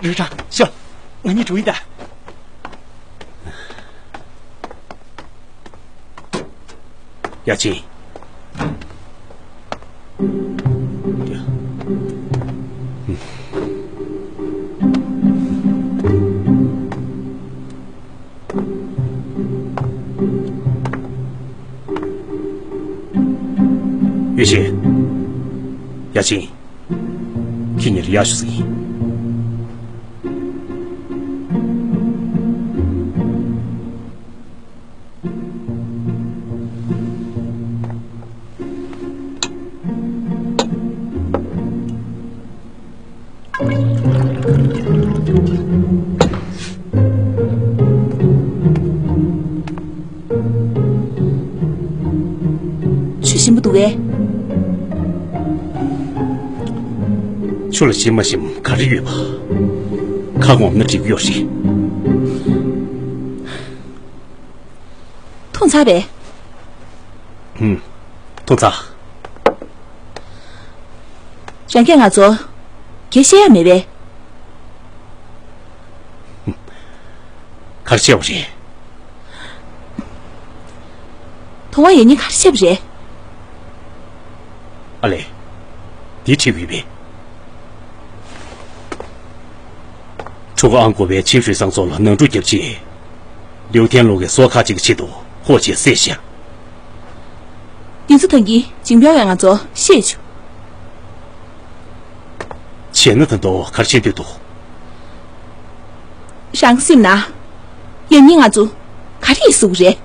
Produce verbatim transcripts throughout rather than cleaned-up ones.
རུ་ཁྲ་ཤོག་ང་གཉིས་འགྲོ་ཡིན་ད། ཡ་ཆིན། ཡུས་ཤིན། ཡ་ཆིན། ཁྱེད་གཉིས་ལ་ཡར་ཞུ་ཟིག་ཡིན། ཆུ་ཞིམ་པོ་འདུག་གས། ཆུ་ལ་ཞིམ་མ་ཞིམ་ག་རེ་ཡོད་པ། ཁ་ངོམ་ན་འགྲིག་ཡོད་རེད། འཐུང་ཚར་བས། ཧུམ། འཐུང་ཚར། རང་གིས་ང་ཚོ་ག་རེ་བཤད་ཡ་མེད་པས། ག་རེ་བཤད་པ་རེད། ཐོང་བ་ཡེ་ཉིན་ག་རེ་བཤད་པ་རེད། ཨ་ལས། འདི་ཁྲིད་ཡོད་པས། ཁྲུ་གུ་ཨང་གོ་བས་ཆིན་ཧྲུའེ་ཚང་ཚོ་ལ་ནང་འཁྲུག་བརྒྱབ་རྗེས། ལིའུ་ཐན་ལུང་གིས་སོ་ཁ་ཅིག་གི་ཆེད་དུ་ཧོ་ཅེ་བསད་བཞག་འདི་ཚོ་ཐང་གིས་ཇིང་པའོ་ཡང་ང་ཚོ་ཤེས་བྱུང་། བྱས་ན་ད་དུང་ག་རེ་བྱེད་འདོད་འདུག་རང་སེམས་ན། ཡང་སྙིང་ང་ཚོ་ག་རེ་ཡིན་ཟེར་གི་རེད།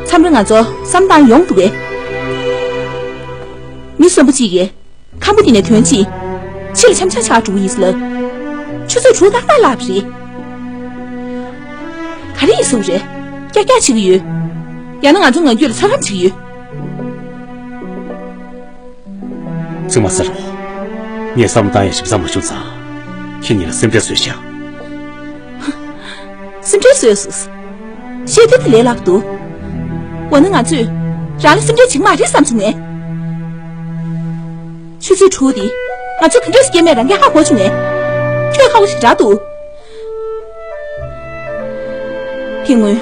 མཚམས་རེ་ང་ཚོ་བསམ་བཏང་ཡོང་འདུག་གས། མི་གསོན་པོ་གཅིག་གིས་ཁམ་བུ་དེ་ནས་ཐོན་རྗེས། ཕྱི་ལ་འཆམ་འཆམ་ཆགས་འགྲོ་གི་ཡིན་ཟེར་ལབ། ཆུ་ཚོད་དྲུག་ཏག་ཏག་ལབ་རེད། ག་རེ་ཡིན་ཟེར་གི་རེད། ཀྱག་ཀྱག་བྱེད་ཀྱི་ཡོད། ཡང་ན་ང་ཚོ་ངན་སྐྱུག་ལ་ཚོད་བགམ་བྱེད་ཀྱི་ཡོད། ཚིག་མ་ཟེར་རོགས། ངས་བསམ་བཏང་ཡ་ཞིག་བསམ་མ་བྱུང་ཙང་། ཁྱེད་གཉིས་ལ་སེམས་ཁྲལ་བཟོས་ཤག་སེམས་ཁྲལ་བཟོས་སོང་། བཤད་དེ་དེ་ལས་སླ་པོ་འདུག་འོ་ན་ང་ཚོས་རང་ལ་སེམས་ཁྲལ་བྱེད་ཀྱི་མ་རེད་བསམ་བྱུང་ངས། ཆུ་ཚོད་དྲུག་འདི་ང་ཚོས་ག་འདྲས་སེ་སྐྱེལ་མེད་རང་གིས་ཧ་གོ་བྱུང་ངས། ཁྱོད་ཁག་པོ་ཞེ་དྲག་འདུག་དེ་སྔོན།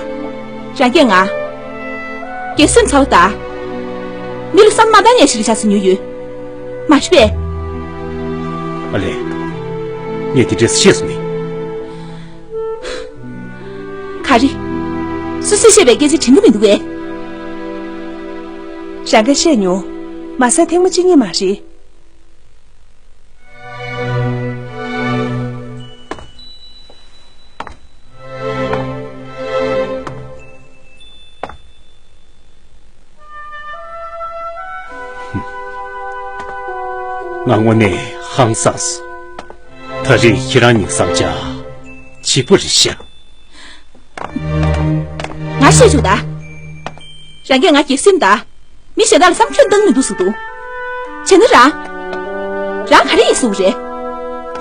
རང་གིས་ང་། གེ་སེམས་ཚ་བོ་དང་། མི་ལ་བསམ་མ་བཏང་ཡ་ཞིག་རེད་ཤག་ཟེར་མྱོང་ཡོད། མ་རེད་པས། ཨ་ལས། ངས་དེ་འདྲས་ཤེས་སོང་ངས། ག་རེ། སོ་སོས་བཤད་པའི་སྐད་ཆ་དྲན་གྱི་མི་འདུག་གས། རང་གིས་བཤད་མྱོང་། མ་ཟད་ཐེངས་མ་གཅིག་གཉིས་མ་རེད། ང་དངོས་གནས་ཧང་སངས་སོང་། ད་རེས་ཁྱེད་རང་གཉིས་བསམ་འཆར་གཅིག་པ་རེད་ཤག་ང་བཤད་བཅུག་ད། རང་གིས་ང་གེ་སེམས་དང་། མི་གཞན་དག་ལ་བསམ་ཁྱོན་བཏང་མི་འདུག་ཟེར་འདུག་བྱས་ན་རང་། རང་ག་རེ་ཡིན་ཟེར་གི་རེད།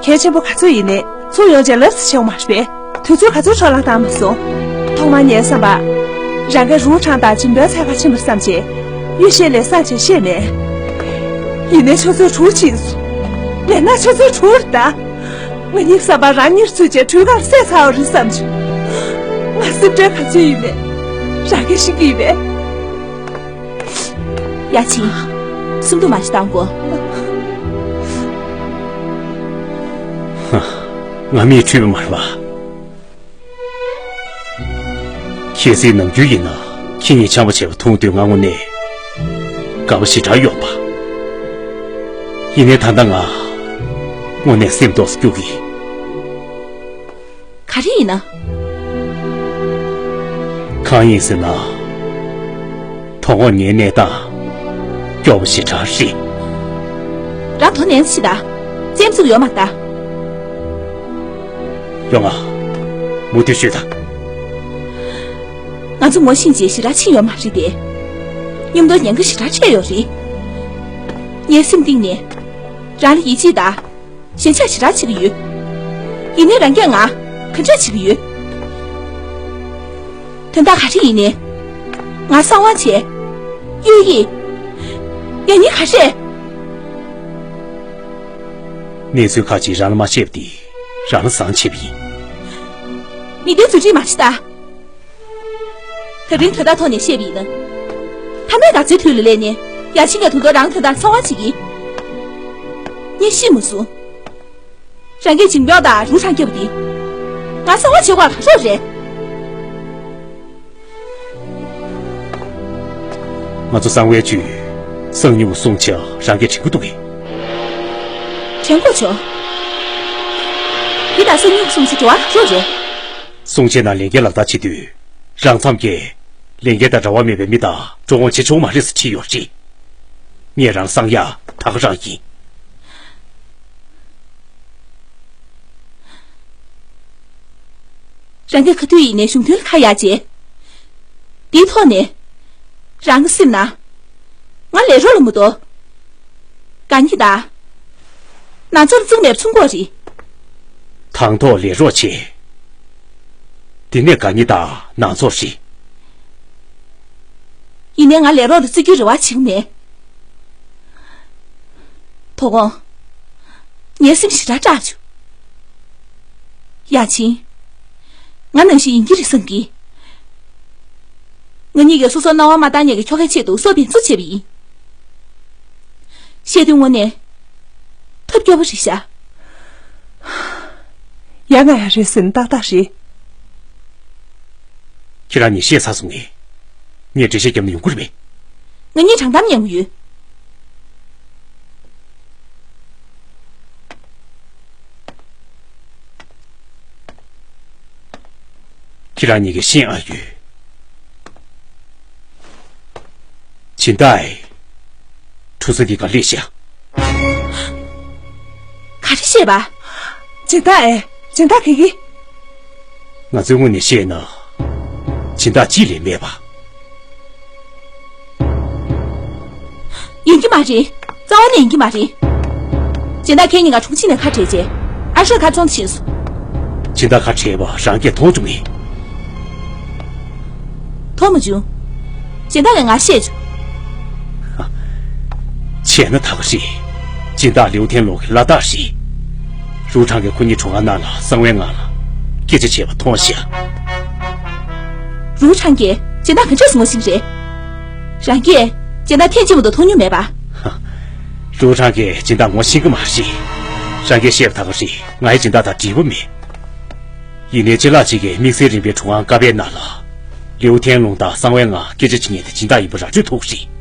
གལ་ཆེན་པོ་ག་ཚོད་ཡིན་ནའི་ཚུར་ཡོང་རྗེས་ལབ་ཙམ་བྱེད་དགོས་མ་རེད་པས། དུས་ཚོད་ག་ཚོད་འཕྲོ་བརླག་བཏང་མ་སོང་། ཐོག་མར་ངའི་བསམ་པར། རང་གིས་རུའུ་ཁྲང་དང་ཇིན་པའོ་འཚོལ་ག་ཕྱིན་པར་བསམ་བྱས། ཡུས་ཤིན་ལས་སང་བྱས་ཤེས་མེད། ཡིན་ནའི་ཆུ་ཚོད་དྲུག་ཕྱིན་སོང་། མེད་ན་ཆུ་ཚོད་དྲུག་རེད་ད། ང་གཉིས་བསམ་པར་རང་གཉིས་ཚུད་རྗེས་གྲོས་ཁར་བསད་ཚར་བ་རེད་བསམ་བྱུང་། ང་སེམས་ཁྲལ་ག་ཚོད་ཡིན་མེད། རང་གིས་ཤེས་ཀྱི་ཡིན་པས། ཡ་ཆི། སེམས་སྡུག་མ་ཞིག་བཏང་གོ། ང་མིས་འཁྲུལ་པ་མ་རེད་པ། གལ་སྲིད་ནམ་རྒྱུན་ཡིན་ན་ཁྱེད་གཉིས་ཆམ་པ་བྱས་པ་མཐོང་དུས་ང་དངོས་གནས་དགའ་པོ་ཞེ་དྲག་ཡོང་པ། ཡིན་ནའི་ད་ལྟ་ང་དངོས་གནས་སེམས་ཏོག་ཙམ་སྐྱོ་གི། ག་རེ་ཡིན་ན། གང་ཡིན་ཟེར་ན། དོ་དགོང་ངའི་གནས་སྟངས་སྐྱོ་པོ་ཞེ་དྲག་རེད། རང་དོ་ནན་ཞིག་ད། རྩེད་མོ་ཡོད་མ་རེད་ད། ཡོང་ང་། མུ་མཐུད་ཤོད་དང་། ང་ཚོ་ངོ་ཤེས་རྗེས་ཞེ་དྲག་ཕྱིན་ཡོད་མ་རེད་དེ། མཉམ་དུ་ཉེན་ཁ་ཞེ་དྲག་འཕྲད་ཡོད་རེད། ངའི་སེམས་གཏིང་ནས། རང་ལ་ཡིད་ཆེས་དང་། ཞེན་ཆགས་ཞེ་དྲག་བྱེད་ཀྱི་ཡོད། ཡིན་ནའི་རང་གིས་ང་ག་འདྲ་བྱེད་ཀྱི་ཡོད། དོན་དག་ག་རེ་ཡིན་ནའི། ང་གསང་བ་བྱས། གཡུལ་ཡིག་ཡང་སྙིང་ག་རེ། གནས་ཚུལ་ཁག་ཅིག་རང་ལ་མ་བཤད་པ་དེ་རང་ལ་བཟང་བྱས་པ་ཡིན། མི་འདི་ཚོ་རིགས་མ་ཤི་ད། ད་རིང་དོན་དག་ཐོག་ནས་བཤད་པ་ཡིན་ན། ཐ་མའི་ཟླ་ཚེས་དུས་ལ་སླེབས་ནས་ཡ་ཆིན་གྱིས་ད་དུང་རང་དོན་དག་གསང་བ་བྱེད་ཀྱིན། ངས་ཤེས་མ་སོང་། རང་གིས་འཇིང་པོ་དང་རུ་ཆང་བརྒྱབ་པ་དེ། ང་གསང་བ་བྱེད་དགོས་ག་རེ་རེད། ང་ཚོ་གསང་བའི་ཇུས་གསང་ཉུལ་བ་སྲུང་བྱ་རང་གིས་དྲན་གྱི་འདུག་གས། དྲན་གྱི་ཡོད། དེ་དང་གསང་ཉུལ་བ་སྲུང་བྱ་འབྲེལ་བ་ག་རེ་རེད། སྲུང་བྱའི་ནང་ལས་འགན་ལག་བསྟར་བྱེད་དུས། རང་མཚམས་ཀྱི་ལས་འགན་དང་འབྲེལ་བ་མེད་པའི་མི་དང་འགྲོ་འོང་བྱེད་ཆོག་མ་རེད་ཟེར་བྲིས་ཡོད་རེད། ངས་རང་གསང་ཡག་ད་ག་རང་ཡིན། རང་གི་ཁ་ཐུག་ཡིན་ནའི་གཞུང་དོན་ལ་ཁ་ཡ་བྱས། དེའི་ཐོག་ནས། རང་གི་སེམས་ནང་། ང་ལས་རོགས་ལ་མི་གཏོགས། དགའ་ཉེ་དང་། ནང་ཚོགས་ལ་བརྩི་མེད་པ་མཚུངས་ཀྱི་རེད། དང་ཐོག་ལས་རོགས་བྱེད། དེ་ནས་དགའ་ཉེ་དང་ནང་ཚོགས་རེད། ཡིན་ནའི་ང་ལས་རོགས་ལ་བརྩི་རྒྱུའི་རེ་བ་བྱེད་ཀྱི་མེད། དོ་དགོང་། ངའི་སེམས་ཞེ་དྲག་སྐྲག་བྱུང་། ཡ་ཆིན། ང་ནང་བཞིན་ཡིན་གྱི་རེད་བསམ་གྱི། ང་གཉིས་ཀྱིས་སོ་སོར་སྣང་བ་མ་བཏང་མཁན་གྱི་ཁྱོ་གའི་ཆེད་དུ་སྲོག་ཕན་ཚུན་བྱས་པ་ཡིན། བཤད་དུས་དངོས་གནས། ཐབས་སྐྱོ་པོ་རེད་ཤག། ཡ་ང་ཡ་རེད་ཟེར་ན་ཏག་ཏག་རེད། ཁྱེད་རང་གཉིས་བཤད་ཚར་སོང་ངས། ངས་འགྲེལ་བཤད་བརྒྱབ་ན་ཡོང་གི་རེད་པས། ང་གཉིས་དྲང་གཏམ་ཉན་གྱི་ཡོད། ཁྱེད་རང་གཉིས་ཀྱིས་ཤེས་ཨ་ཡོད། སྦྱིན་བདག་ཨེ། གྲུ་གཟིངས་འདི་གར་སླེབས་ཤག། ག་རེ་བཤད་པ། སྦྱིན་བདག་ཨེ། སྦྱིན་བདག་གིས་གི། ང་ཚོའི་ངོས་ནས་བཤད་ན། སྦྱིན་བདག་གཅིག་ལས་མེད་པ། ཡིན་གྱི་མ་རེད། རྩ་བ་ནས་ཡིན་གྱི་མ་རེད། སྦྱིན་བདག་ཁྱེད་གཉིས་ཀ་དྲུང་ཆེ་ནས་ཁ་བྲལ་རྗེས། ཨ་ཧྲོས་ཁ་ཚོང་ཕྱིན་སོང་། སྦྱིན་བདག་ཁ་བྲལ་བ་རང་གིས་མཐོང་བྱུང་ངས། མཐོང་མ་བྱུང་། སྦྱིན་བདག་གིས་ང་བཤད་བྱུང་། བྱས་ན་ད་ག་རེད། སྦྱིན་བདག་ལིའུ་ཐན་ལུང་གི་བླ་རྟགས་རེད། རུའུ་ཁྲང་གིས་ཁོ་གཉིས་གྲོང་ཁྱེར་ནང་ལ་གསང་བའི་ངང་ལ་སྐད་ཆ་བྱས་པ་མཐོང་ཤག། རུའུ་ཁྲང་གིས་སྦྱིན་བདག་ག་འདྲས་ངོ་ཤེས་རེད། རང་གིས་སྦྱིན་བདག་ཐེངས་གཅིག་མ་གཏོགས་མཐོང་མྱོང་མེད་པ། རུའུ་ཁྲང་གིས་སྦྱིན་བདག་ངོ་ཤེས་ཀྱི་མ་རེད། རང་གིས་བཤད་པ་ད་ག་རེད། ང་ཡི་སྦྱིན་བདག་དང་འབྲེལ་བ་མེད། ཡིན་ནའི་ཅ་ལག་ཅིག་གིས་དམིགས་བསལ་རིམ་པའི་གྲོང་ཁྱེར་ཀ་པའི་ནང་ལ། ལིའུ་ཐན་ལུང་དང་གསང་བའི་ངང་སྐད་ཆ་བྱེད་མཁན་དེ་སྦྱིན་བདག་ཡིན་པ་ར་སྤྲོད་ཐུབ་ཀྱི་རེད།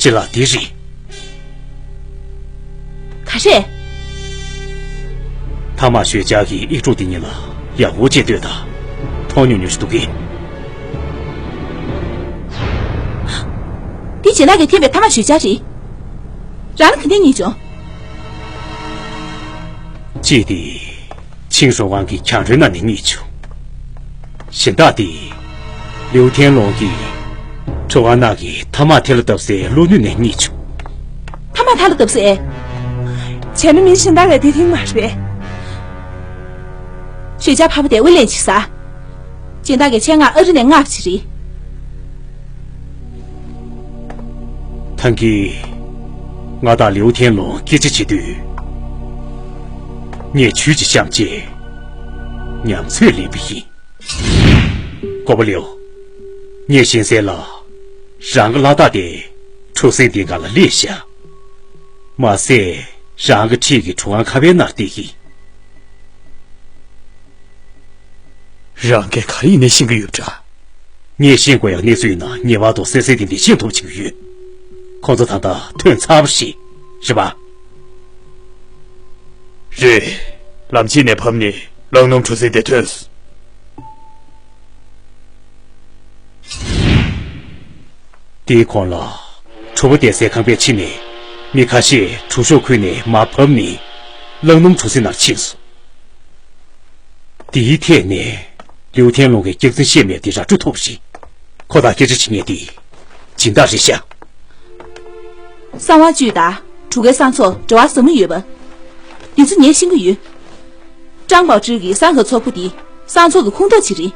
ཅ་ལག་འདི་རེད། ག་རེ། ཐ་མག་ཞོད་འཇགས་ཀྱིས་ཨེ་ཀྲུའུ་དེ་གཉིས་ལ་ཡག་པོ་བྱས་ལྟོས་དང་། མཐོང་མྱོང་མྱོང་ཞིག་འདུག་གས། འདི་སྦྱིན་བདག་གིས་འཐེན་པའི་ཐ་མག་ཞོད་འཇགས་རེད། རང་ལ་ག་འདྲས་རྙེད་བྱུང་། གཅིག་དེ། ཆིང་ཧྲོ་ཝང་གི་གྱང་རོའི་ནང་ནས་རྙེད་བྱུང་། གཞན་དག་དེ། ལིའུ་ཐན་ལུང་གིས། ཁྲོ་ཝང་ནང་གི་ཐ་མག་ཐལ་ལ་བརྡབས་སའི་གློག་སྣོད་ནས་རྙེད་བྱུང་། ཐ་མག་ཐལ་ལ་བརྡབས་སའི། བྱས་ན་མི་གཞན་དག་ལ་དེ་ཐེངས་མ་རེད། ཞོད་འཇགས་ཕ་བུ་དེ་དབུ་ལེན་བྱེད་ས། སྦྱིན་བདག་གི་ཆེད་མངགས་ཨ་རི་ནས་མངགས་པ་ཅིག་རེད། ཐང་གི། ང་དང་ལིའུ་ཐན་ལུང་སྐད་ཆ་བྱེད་དུས། ངས་ཇུས་ཅིག་བཤམས་རྗེས། ཉམས་ཚོད་ལེན་པ་ཡིན། གོ་པ་ལེའུ། ངས་ཤེས་གསལ་ལ། རང་གི་བླ་རྟགས་དེ་གྲུ་གཟིངས་འདིའི་སྒང་ལ་སླེབས་ཤག། མ་ཟད་རང་གི་འཁྲིས་ཀྱི་གྲུ་ཁང་ཁ་པའི་ནང་བསྡད་ཀྱི། རང་གིས་ག་རེ་ཡིན་ནའི་ཤེས་ཀྱི་ཡོད་པ་འདྲ། ངས་ཤེས་དགོས་ཡག་གནས་ཚུལ་ཡིན་ན་ངེས་པར་དུ་གསལ་གསལ་ཏན་ཏན་ཤེས་ཐུབ་བྱེད་ཀྱི་ཡོད། ཁོང་ཚོ་ད་ལྟ་ཐོན་ཚར་བ་རེད། རེད་པ། རེད། ལམ་ཕྱེད་ནས་བབས་ནས་ལག་ནོམ་གྲུ་གཟིངས་དེ་ཐོན་སོང་། དེའི་གོང་ལ། གྲུ་པ་བསྡད་སའི་ཁང་པའི་ཕྱི་ནས། མི་ཁ་ཤས་གྲུ་ཤོག་ཁུར་ནས་མར་བབས་ནས། ལག་ནོམ་གྲུ་གཟིངས་ནང་ཕྱིན་སོང་། དེའི་ཐད་ནས། ལིའུ་ཐན་ལུང་གིས་སྐྱག་རྫུན་བཤད་མེད་དེ་ར་སྤྲོད་ཐུབ་པ་རེད། ཁོ་དང་སྐད་ཆ་བྱེད་མཁན་དེ། སྦྱིན་བདག་རེད་ཤག། གསང་བ་བཅུད་དང་གྲུ་ཁའི་གསང་ཚོགས་འབྲེལ་བ་ཟབ་མོ་ཡོད་པ། འདི་ཚོ་ངས་ཤེས་ཀྱི་ཡོད། ཀྲང་པའོ་ཀྲི་གི་གསང་སྔགས་ཚོགས་པ་འདི་གསང་ཚོགས་ཀྱི་ཁོངས་གཏོགས་ཅིག་རེད།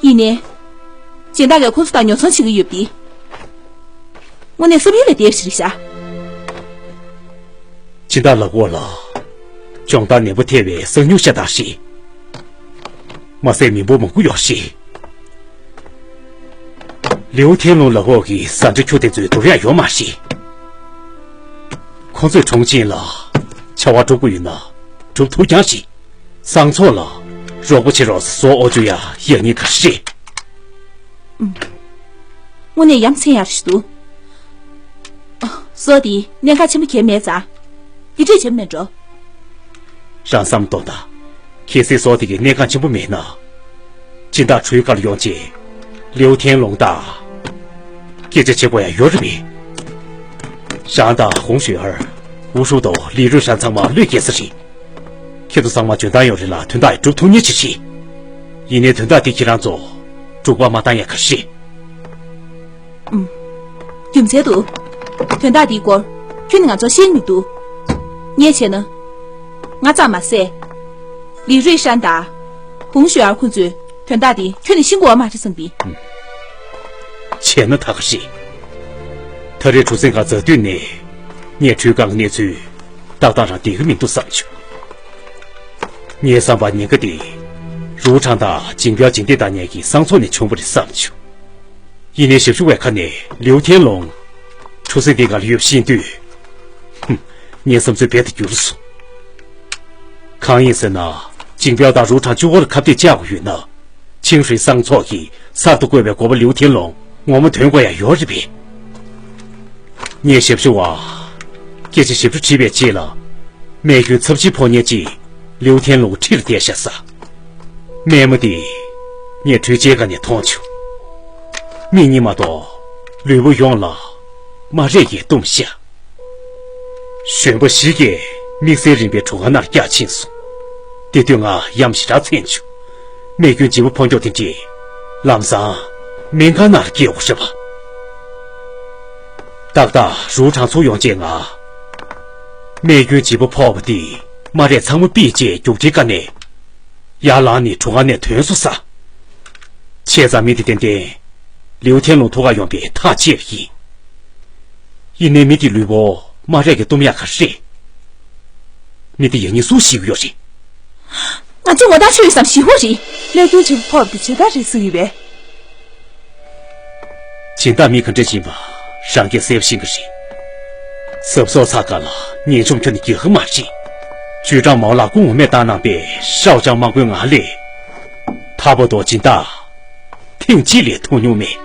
ཡིན་ནའི། སྦྱིན་བདག་གིས་ཁོ་ཚོ་དང་ཉོ་ཚོང་བྱེད་ཀྱི་ཡོད་པ་འདི། དངོས་གནས་བསམ་ཡུལ་ལས་འདས་པ་ཞིག་རེད་ཤག། སྦྱིན་བདག་ལགས་འོ་ལགས། སྦྱོང་བརྡར་ནན་པོ་ཐེབས་པའི་གསང་མྱུལ་ཤ་སྟག་རེད། མ་ཟད་མི་འབོར་མང་པོ་ཡོད་རེད། ལིའུ་ཐན་ལུང་ལ་འོག་གི་ཟ་འདྲེ་ཁྱུ་དེ་ཚོས་བསྡུར་ཡག་ཡོད་མ་རེད། ཁོ་ཚོས་གྲོང་ཁྱེར་ལ་བྱ་བ་སྒྲུབ་དགོས་ཡོད་ན་སྒྲུབ་ཐུབ་ཀྱང་རེད། སང་ཚོགས་ལ་རོགས་པ་བྱེད་རོགས་ཟེར་ཟོག་འོ་བཅུག་ཡ་ཡག་ཉེས་ག་རེ་རེད། ཨུམ། དངོས་གནས་ཡ་མཚན་ཡག་ཞིག་འདུག་ཨ། ཟོག་འདི་གནད་འགག་ཆེན་པོ་གང་ཡང་མེད་ཙང་། འདི་འདྲས་བྱེད་མི་འགྲོ། རང་བསམ་གཏོང་དང་། གལ་སྲིད་ཟོག་འདི་གི་གནད་འགག་ཆེན་པོ་མེད་ན། སྦྱིན་བདག་ཁྲུའུ་ཀ་ལ་ཡོང་རྗེས། ལིའུ་ཐན་ལུང་དང་སྐད་ཆ་བྱེད་དགོས་ཡ་ཡོད་རེད་པས། རང་དང་ཧུང་ཞུས་ཧར། ཝུ་ཧྲུའུ་དང་ལི་རུའི་ཧྲན་ཚང་མ་བློས་འགེལ་ས་རེད། ཁྱེད་ཚོ་ཚང་མ་འཇོན་ཐང་ཡོད་རེད་ལ་དོན་དག་སྒྲུབ་ཐུབ་མཁན་ཅིག་རེད། ཡིན་ནའི་དོན་དག་འདི་ཁྱེད་རང་ཚོ་འབྲུག་པ་མ་བཏང་ཡ་ག་རེ་རེད། ཨུམ། རྒྱུ་མཚན་འདུག་དོན་དག་འདིའི་སྐོར་ཁྱོན་ནས་ང་ཚོར་བཤད་མི་འདུག་ངས་བྱས་ན། ང་ཙམ་མ་ཟད། ལི་རུའི་ཧྲན་དང་། ཧུང་ཞུས་ཨར་ཁོང་ཚོས་དོན་དག་འདི་ཁྱོན་ནས་ཤེས་ཀྱི་ཡོད་མ་རེད་བསམ་པས། བྱས་ན་ད་ག་རེད། ད་རེས་གྲུ་གཟིངས་སྒང་འཛེགས་དུས་ནས་ངས་ཁྲུའུ་ཀ་གི་གནས་ཚུལ་ཏག་ཏག་རང་བསྡད་ཀྱི་མི་འདུག་བསམ་བྱུང་། ངའི་བསམ་པར་ཉེན་ཁ་དེ་རུའུ་ཁྲང་དང་ཇིང་པའོ་ཇིང་ཏེ་དང་གཉིས་ཀྱི་སང་ཚོགས་ནས་བྱུང་བ་རེད་བསམ་བྱུང་། ཡིན་ནའི་ཞབས་ཞུ་བའི་ཁ་ནས་ལིའུ་ཐན་ལུང་གྲུ་གཟིངས་དེ་སྒང་ལ་ཡོད་པ་ཤེས་དུས། ཧུམ། ངའི་བསམ་ཚུལ་རྦད་དེ་འགྱུར་སོང་། གང་ཡིན་ཟེར་ན། ཇིང་པའོ་དང་རུའུ་ཁྲང་གཅིག་པོ་ལ་ཁ་གཏད་བཅག་དགོས་ཡོད་ན། ཆིང་ཧྲུའེ་སང་ཚོགས་ཀྱི་གསར་དུ་བསྐོས་པའི་འགོ་པ་ལིའུ་ཐན་ལུང་ངོ་མ་དོན་དགོས་ཡ་ཡོད་རེད་པས། ངས་ཞབས་ཞུ་བ། སྐད་ཆ་ཞིབ་ཕྲ་དྲིས་པའི་རྗེས་ལ། རྨས་སྐྱོན་ཚབས་ཆེན་ཕོག་མཁན་ཅིག་ལིའུ་ཐན་ལུང་གི་འཁྲིས་ལ་བསྡད་ཤག་ཟེར། རྨས་མ་དེ། ངས་འཕྲུལ་ཆས་སྒང་ནས་མཐོང་བྱུང་། མིག་གཉིས་མ་གཏོགས། ལུས་པོ་ཡོངས་ལ། རྨ་རས་ཀྱིས་བཏུམས་ཤག་གཞོན་པ་ཞིག་གིས་དམིགས་བསལ་རིམ་པའི་གྲུ་ཁ་ནང་བཀྱག་ཕྱིན་སོང་། དེ་དུས་ང་ཡ་མཚན་ཞེ་དྲག་ཚད་བྱུང་། རྨས་སྐྱོན་ལྗིད་པོ་ཕོག་མཁན་དེ་འདྲས་ལམ་སང་སྨན་ཁང་ནང་སྐྱེལ་དགོས་རེད་པ། ཏག་ཏག་རུའུ་ཁྲང་ཚུར་ཡོང་རྗེས་ང་། རྨས་སྐྱོན་ལྗིད་པོ་ཕོག་པ་དེས་རྨ་རས་ཚང་མ་ཕུད་བྱས་རྒྱུག་འཕྲིན་སྒང་ནས་ཡར་ལངས་ནས་གྲུ་ཁ་ནས་ཐོན་སོང་ཟེར། བྱས་ཙང་མི་དེ་ཏན་ཏན་ལིའུ་ཐན་ལུང་ཐུག་ག་ཡོང་པའི་ཐག་བཅད་པ་ཡིན། ཡིན་ནའི་མི་དེའི་ལུས་པོ་རྨ་རས་ཀྱིས་བཏུམས་ཡག་ག་རེ་རེད། མི་དེ་ཡང་སྙིང་སུ་ཞིག་ཡོད་རེད། ང་ཚོ་ངོ་ཐག་ཆོད་ཡོད་བསམ་ཞིག་ཧོ་རེད། ལས་དོན་ཆེན་པོ་ཕོག་པ་དེ་ཇི་ལྟར་རེད་གསུང་ཡོད་པས། སྦྱིན་བདག་མི་ག་འདྲ་ཞིག་ཡིན་པ་རང་གིས་གསལ་པོ་ཤེས་ཀྱི་རེད། གཟབ་གཟབ་ཚ་ག་ལ་ངན་ཆོམ་ཁྱོན་ནས་རྒྱག་གི་མ་རེད། ཅུས་ཀྲང་མའོ་ལགས་སྐུ་ངོ་མས་བཏང་གནང་པའི་ཧྲའོ་ཅང་དམག་དཔོན་ང་ལས། ཐར་པ་དང་སྦྱིན་བདག་ཐེངས་གཅིག་ལས་མཐོང་མྱོང་མེད།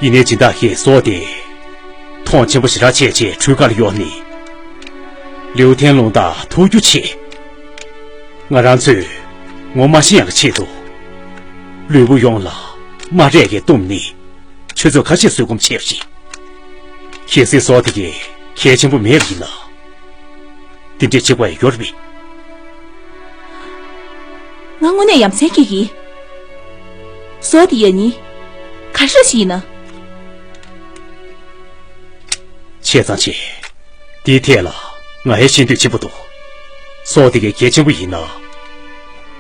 ཡིན་ནའི་སྦྱིན་བདག་གིས་ཟོག་དེ་མཐོང་ཆེན་པོ་ཞེ་དྲག་བྱས་རྗེས་གྲུ་ཁ་ལ་གཡོལ་ནས། ལིའུ་ཐན་ལུང་དང་ཐུག་རྒྱུ་བྱས། ང་རང་ཚོས་ངོ་མ་ཤེས་ཡག་གི་ཆེད་དུ། ལུས་པོ་ཡོངས་ལ་རྨ་རས་ཀྱིས་བཏུམས་ནས་ཆུ་ཚོད་ཁ་ཤས་བཟོད་སྒོམ་བྱས་པ་རེད། གལ་སྲིད་ཟོག་དེ་གས་གལ་ཆེན་པོ་མེད་པ་ཡིན་ན། དེ་འདྲས་བྱེད་དགོས་ཡ་ཡོད་རེད་པས། ང་དངོས་གནས་ཡ་མཚན་སྐྱེ་གི། ཟོག་དེ་ཡ་ནི་ག་རེ་ཞིག་ཡིན་ན། བྱས་ཙང་བྱས། དེའི་ཐད་ལ་ང་ཡང་ཤེས་འདོད་ཆེན་པོ་འདུག་ཟོག་དེ་གས་གལ་ཆེན་པོ་ཡིན་ན།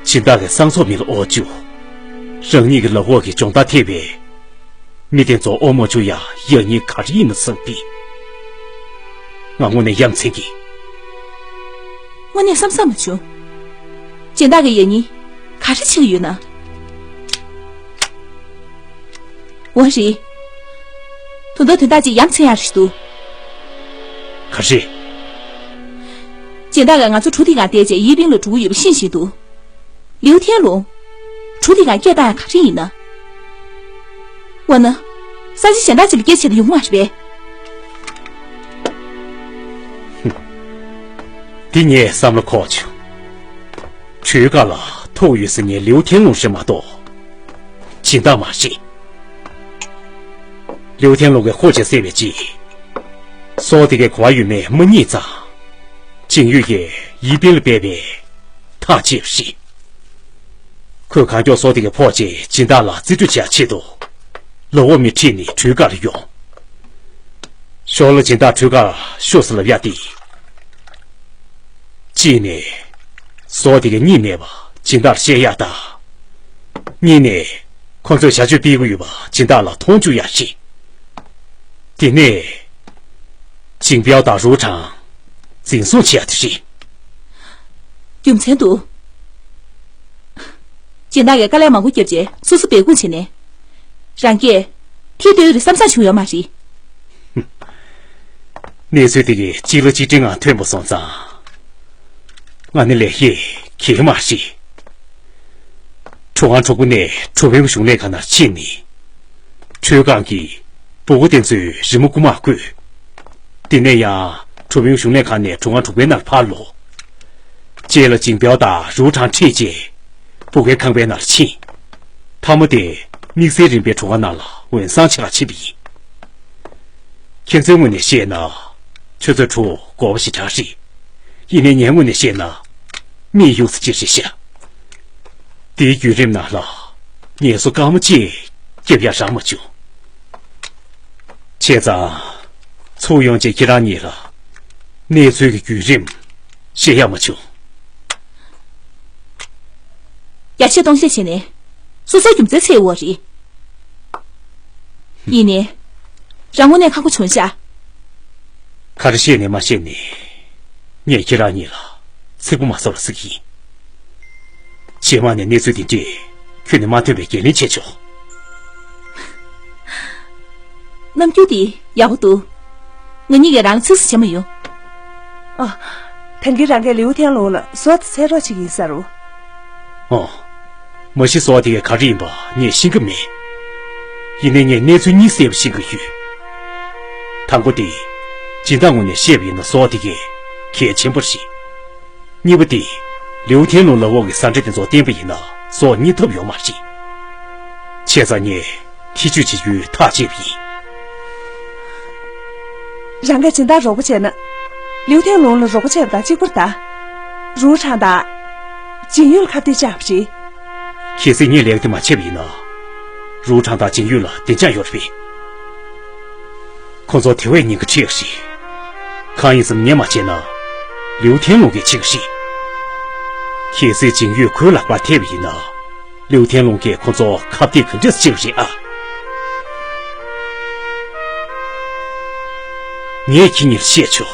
སྦྱིན་བདག་གིས་སང་ཚོགས་མི་ལ་འོ་བཅུག་རང་ཉིད་ཀྱི་ལག་འོག་གི་སྦྱོང་བརྡར་ཐེབས་པའི། མི་དེ་ཚོ་ཨོ་མོ་ཆུ་ཡ་ཡག་ཉེས་ག་རེ་ཡིན་ན་བསམ་པས། ང་དངོས་གནས་ཡ་མཚན་གྱིས། དངོས་གནས་བསམ་བསམ་མ་བྱུང་། སྦྱིན་བདག་གི་ཡག་ཉེས་ག་རེ་བྱེད་ཀྱི་ཡོད་ན། འོ་རེད། ད་དུང་དོན་དག་ཅིག་ཡ་མཚན་ཡག་རེད་འདུག་ག་རེ། སྦྱིན་བདག་གིས་ང་ཚོ་གྲུ་དེ་སྒང་བསྡད་བྱས་ཡི་པིང་ལ་འགྲོ་གི་ཡོད་པ་ཤེས་བཞིན་དུ། ལིའུ་ཐན་ལུང་། གྲུ་དེ་སྒང་སྐད་བཏང་ཡག་ག་རེ་ཡིན་ན། འོ་ན། ས་ཆ་གཞན་དག་ཅིག་ལ་སྐད་བྱས་ན་ཡོང་མ་རེད་པས། འདི་ངས་བསམ་བློ་འཁོར་བྱུང་། གྲུ་ཁ་ལ་ཐུག་ཡོད་ཟེར་མཁན་ལིའུ་ཐན་ལུང་རེད་མ་གཏོགས། སྦྱིན་བདག་མ་རེད། ལིའུ་ཐན་ལུང་གིས་ཁོ་ཅིག་བསད་པའི་རྗེས། ཟོག་དེ་གས་ག་པར་ཡོད་མེད་མ་རྙེད་ཙང་། ཅིང་ཡུས་ཀྱིས་ཡི་པིང་ལ་སྤེལ་བའི་ཐག་བཅད་པ་རེད། ཁོས་གང་མགྱོགས་ཟོག་དེ་གས་ཕོག་རྗེས་སྦྱིན་བདག་ལ་རྩིས་སྤྲོད་བྱེད་ཡག་ཆེད་དུ། ལག་འོག་མི་ཁྲིད་ནས་གྲུ་ཁ་ལ་ཡོང་། ཞོར་ལ་སྦྱིན་བདག་གྲུ་ཁ་བཞུགས་སུ་ལབ་ཡག་དེ། གཅིག་ནས། ཟོག་དེ་གས་རྙེད་མེད་པ་སྦྱིན་བདག་ལ་བཤད་ཡག་དང་། གཉིས་ནས། ཁོ་ཚོས་བྱ་སྤྱོད་སྤེལ་གྱི་ཡོད་པ་སྦྱིན་བདག་ལ་མཐོང་བཅུག་ཡག་རེད། དེ་ནས། ཅིང་པའོ་དང་རུའུ་ཁྲང་འཛིན་བཟུང་བྱེད་ཡག་དེ་རེད། རྒྱུ་མཚན་འདུག་སྦྱིན་བདག་གིས་དཀའ་ལས་མང་པོ་བརྒྱབ་རྗེས་སོ་སོ་སྦས་སྐུང་བྱས་ནས། རང་སྐད་ཐིག་ཏོའི་རིགས་བསམ་བསམ་བྱུང་ཡོད་མ་རེད། གནས་ཚུལ་དེ་གའི་གཅིག་ལ་གཅིག་འཕྲད་ངང་ཐོན་པ་སོང་ཙང་། ང་ནི་ལས་ཀས་གལ་མ་ཞིག་གྲུ་ཁང་དྲུག་པོ་ནས་གྲུ་དཔོན་གཞུང་ལས་ཁང་ནང་ཕྱིན་ནས། ཁྲུས་ཁང་གི་སྦུག་གུ་དེ་ཚོའི་རི་མོ་རྐུ་མ་བརྐུས། དེ་ནས་ཡང་གྲུ་དཔོན་གཞུང་ལས་ཁང་ནས་གྲུ་ཁང་དྲུག་པའི་ནང་ཕར་ལོག་རྗེས་ལ་ཇིང་པའོ་དང་རུའུ་ཁྲང་ཁྲིད་རྗེས། སྦུག་གུའི་ཁང་པའི་ནང་ཕྱིན། མཐའ་མ་དེ་དམིགས་བསལ་རིམ་པའི་གྲུ་ཁང་ནང་ལ་འོད་བཟང་ཆེ་ཁ་ཕྱིན་པ་ཡིན། ཁྱེད་ཚོའི་ངོས་ནས་བཤད་ན། ཁྱོད་ཚོའི་གྲུ་དགོས་པ་ཞེ་དྲག་རེད། ཡིན་ནའི་ངའི་ངོས་ནས་བཤད་ན། མིག་ཡོད་ས་ཅིག་རེད་ཤག་དེའི་བརྒྱུད་རིམ་ནང་ལ། ངལ་གསོ་སྐར་མ་གཅིག་རྒྱབ་ཡག་རག་མ་བྱུང་། བྱས་ཙང་། ཚུར་ཡོང་རྗེས་ཁྱེད་རང་གཉིས་ལ། གནས་ཚུལ་གྱི་བརྒྱུད་རིམ། བཤད་ཡག་མ་བྱུང་། ཡར་བཤད་གཏོང་བཤད་བྱས་ནས། སོ་སོའི་རྒྱུ་མཚན་འཚོལ་ཡོད་རེད། ཡིན་ནའི། རང་ངོས་ནས་ཁག་པོ་བྱུང་ཤག་ག་རེ་བཤད་ནས་མ་བཤད་ནས། ངས་ཁྱེད་རང་གཉིས་ལ་ཚིག་པ་མ་ཟ་བར་ཟེར་གྱི་ཡིན། རྗེས་མ་ནས་གནས་ཚུལ་འདི་འདྲས་ཁྱོན་ནས་མ་ཐོན་པའི་འགན་ལེན་བྱས་ཆོག་རྣམ་འགྱུར་འདི་ཡག་པོ་འདུག་ང་གཉིས་ཀྱིས་རང་ལ་ཚིག་ཟིག་བྱེད་མ་ཡོང་། ཨ། ད་གིན་རང་གིས་ལིའུ་ཐན་ལུང་ལ་བཟོ་དེ་འཚོལ་རོགས་བྱེད་ཀྱི་ཡིན་ཟེར་རོ། ཨོ། མ་གཞི་བཟོ་དེ་ག་རེ་ཡིན་པ་ངས་ཤེས་ཀྱི་མེད། ཡིན་ནའི་ངས་གནས་ཚུལ་གཉིས་གསལ་པོ་ཤེས་ཀྱི་ཡོད། དང་པོ་དེ། སྦྱིན་བདག་ངོས་ནས་བཤད་པ་ཡིན་ན་བཟོ་དེ་གས་གལ་ཆེན་པོ་རེད། གཉིས་པ་དེ། ལིའུ་ཐན་ལུང་ལག་འོག་གི་ཟ་འབྲུ་དེ་ཚོ་བསྟེན་པ་ཡིན་ན་བཟོ་རྙེད་ཐབས་ཡོད་མ་རེད། བྱས་ཙང་ངས་ཐེ་བྱུས་བྱེད་རྒྱུའི་ཐག་བཅད་པ་ཡིན། རང་གིས་སྦྱིན་བདག་རོགས་པ་བྱས་ན། ལིའུ་ཐན་ལུང་ལ་རོགས་པ་བྱས་པ་དང་གཅིག་པ་རེད་ད། རུའུ་ཁྲང་དང་། ཇིང་ཡུས་ལ་ཁ་གཏད་བཅག་པ་རེད། གལ་སྲིད་ངས་ལས་ཀ་དེ་མ་བྱས་པ་ཡིན་ན། རུའུ་ཁྲང་དང་ཇིང་ཡུས་ལ་བདེ་འཇགས་ཡོད་རེད་པས། ཁོང་ཚོ་དེ་བས་ཉེན་ཁ་འཕྲད་ཀྱི་རེད། གང་ཡིན་ཟེར་ན་ངས་མ་བྱས་ན། ལིའུ་ཐན་ལུང་གིས་བྱེད་ཀྱི་རེད། གལ་སྲིད་ཇིང་ཡུས་ཁོའི་ལག་པར་ཐེབས་པ་ཡིན་ན། ལིའུ་ཐན་ལུང་གིས་ཁོ་ཚོ་ཁ་གཏད་ག་འདྲས་བྱེད་ཀྱི་རེད་ཨ། ངས་ཁྱེད་གཉིས་ལ་བཤད་ཆོག་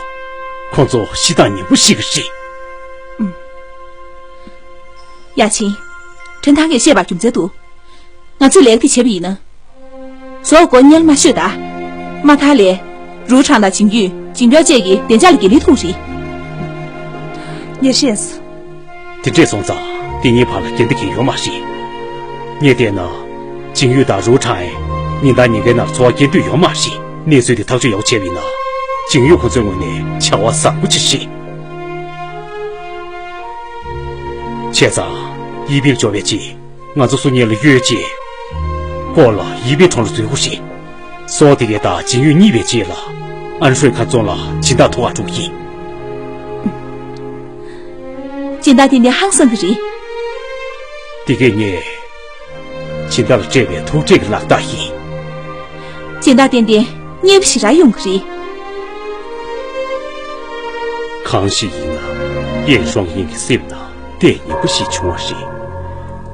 ཁོ་ཚོ་ཤི་སྟངས་ཉེ་པོ་ཤི་གི་རེད། ཡ་ཆིན། ཁྲིན་ཐང་གིས་བཤད་པར་རྒྱུ་མཚན་འདུག་ང་ཚོས་ལས་ཀ་དེ་བྱས་པ་ཡིན་ན། བཟོ་སྒོ་བརྙན་མ་ཤོད་ད། མ་མཐའ་ལས། རུའུ་ཁྲང་དང་ཇིང་ཡུས་ཇིང་པའོ་བཅས་ཀྱི་བདེ་འཇགས་ལ་འགན་ལེན་ཐུབ་རེད། ངས་ཤེས་སོང་། དེ་འདྲས་སོང་ཙང་དེ་གཉིས་བར་ལ་འགལ་ཟླ་གང་ཡང་ཡོད་མ་རེད། ངས་བལྟས་ན། ཇིང་ཡུས་དང་རུའུ་ཁྲང་ཡང་ཉིན་ལྟར་ཉིན་འགའི་ནང་འཚོ་བ་སྐྱེལ་འདོད་ཡོད་མ་རེད། གནས་ཚུལ་དེ་ཐག་གཅོད་ཡག་པོ་བྱས་པ་ཡིན་ན། ཇིང་ཡུས་ཁོ་ཚོའི་ངོས་ནས་བྱ་བ་བཟང་པོ་ཅིག་རེད། བྱས་ཙང་། ཡི་པིར་འབྱོར་བའི་རྗེས། ང་ཚོ་སུ་གཉིས་ལ་གཡོལ་རྗེས། སྐོར་ལ་ཡི་པིར་གྲོང་ལ་འཛུལ་དགོས་རེད། སོ་དེ་གས་དང་ཇིང་ཡུས་གཉིས་པའི་རྗེས་ལ། ཨན་ཧྲོས་མཁར་རྫོང་ལ་སྦྱིན་བདག་ཐུག་ག་འགྲོ་གི་ཡིན། སྦྱིན་བདག་དེ་ནི་ཧང་སང་གི་རེད། དེ་གས་ངས། སྦྱིན་བདག་ལ་སྤྲད་པའི་ཐུག་འཕྲད་ཀྱི་ལག་རྟགས་ཡིན། སྦྱིན་བདག་ཏན་ཏན་མཉེས་པོ་ཞེ་དྲག་ཡོང་གི་རེད། གང་ཞིག་ཡིན་ན་ཡེན་ཧྲོང་ཡིན་གྱི་སེམས་ནང་ལྟས་ངན་པ་ཞིག་བྱུང་བ་རེད།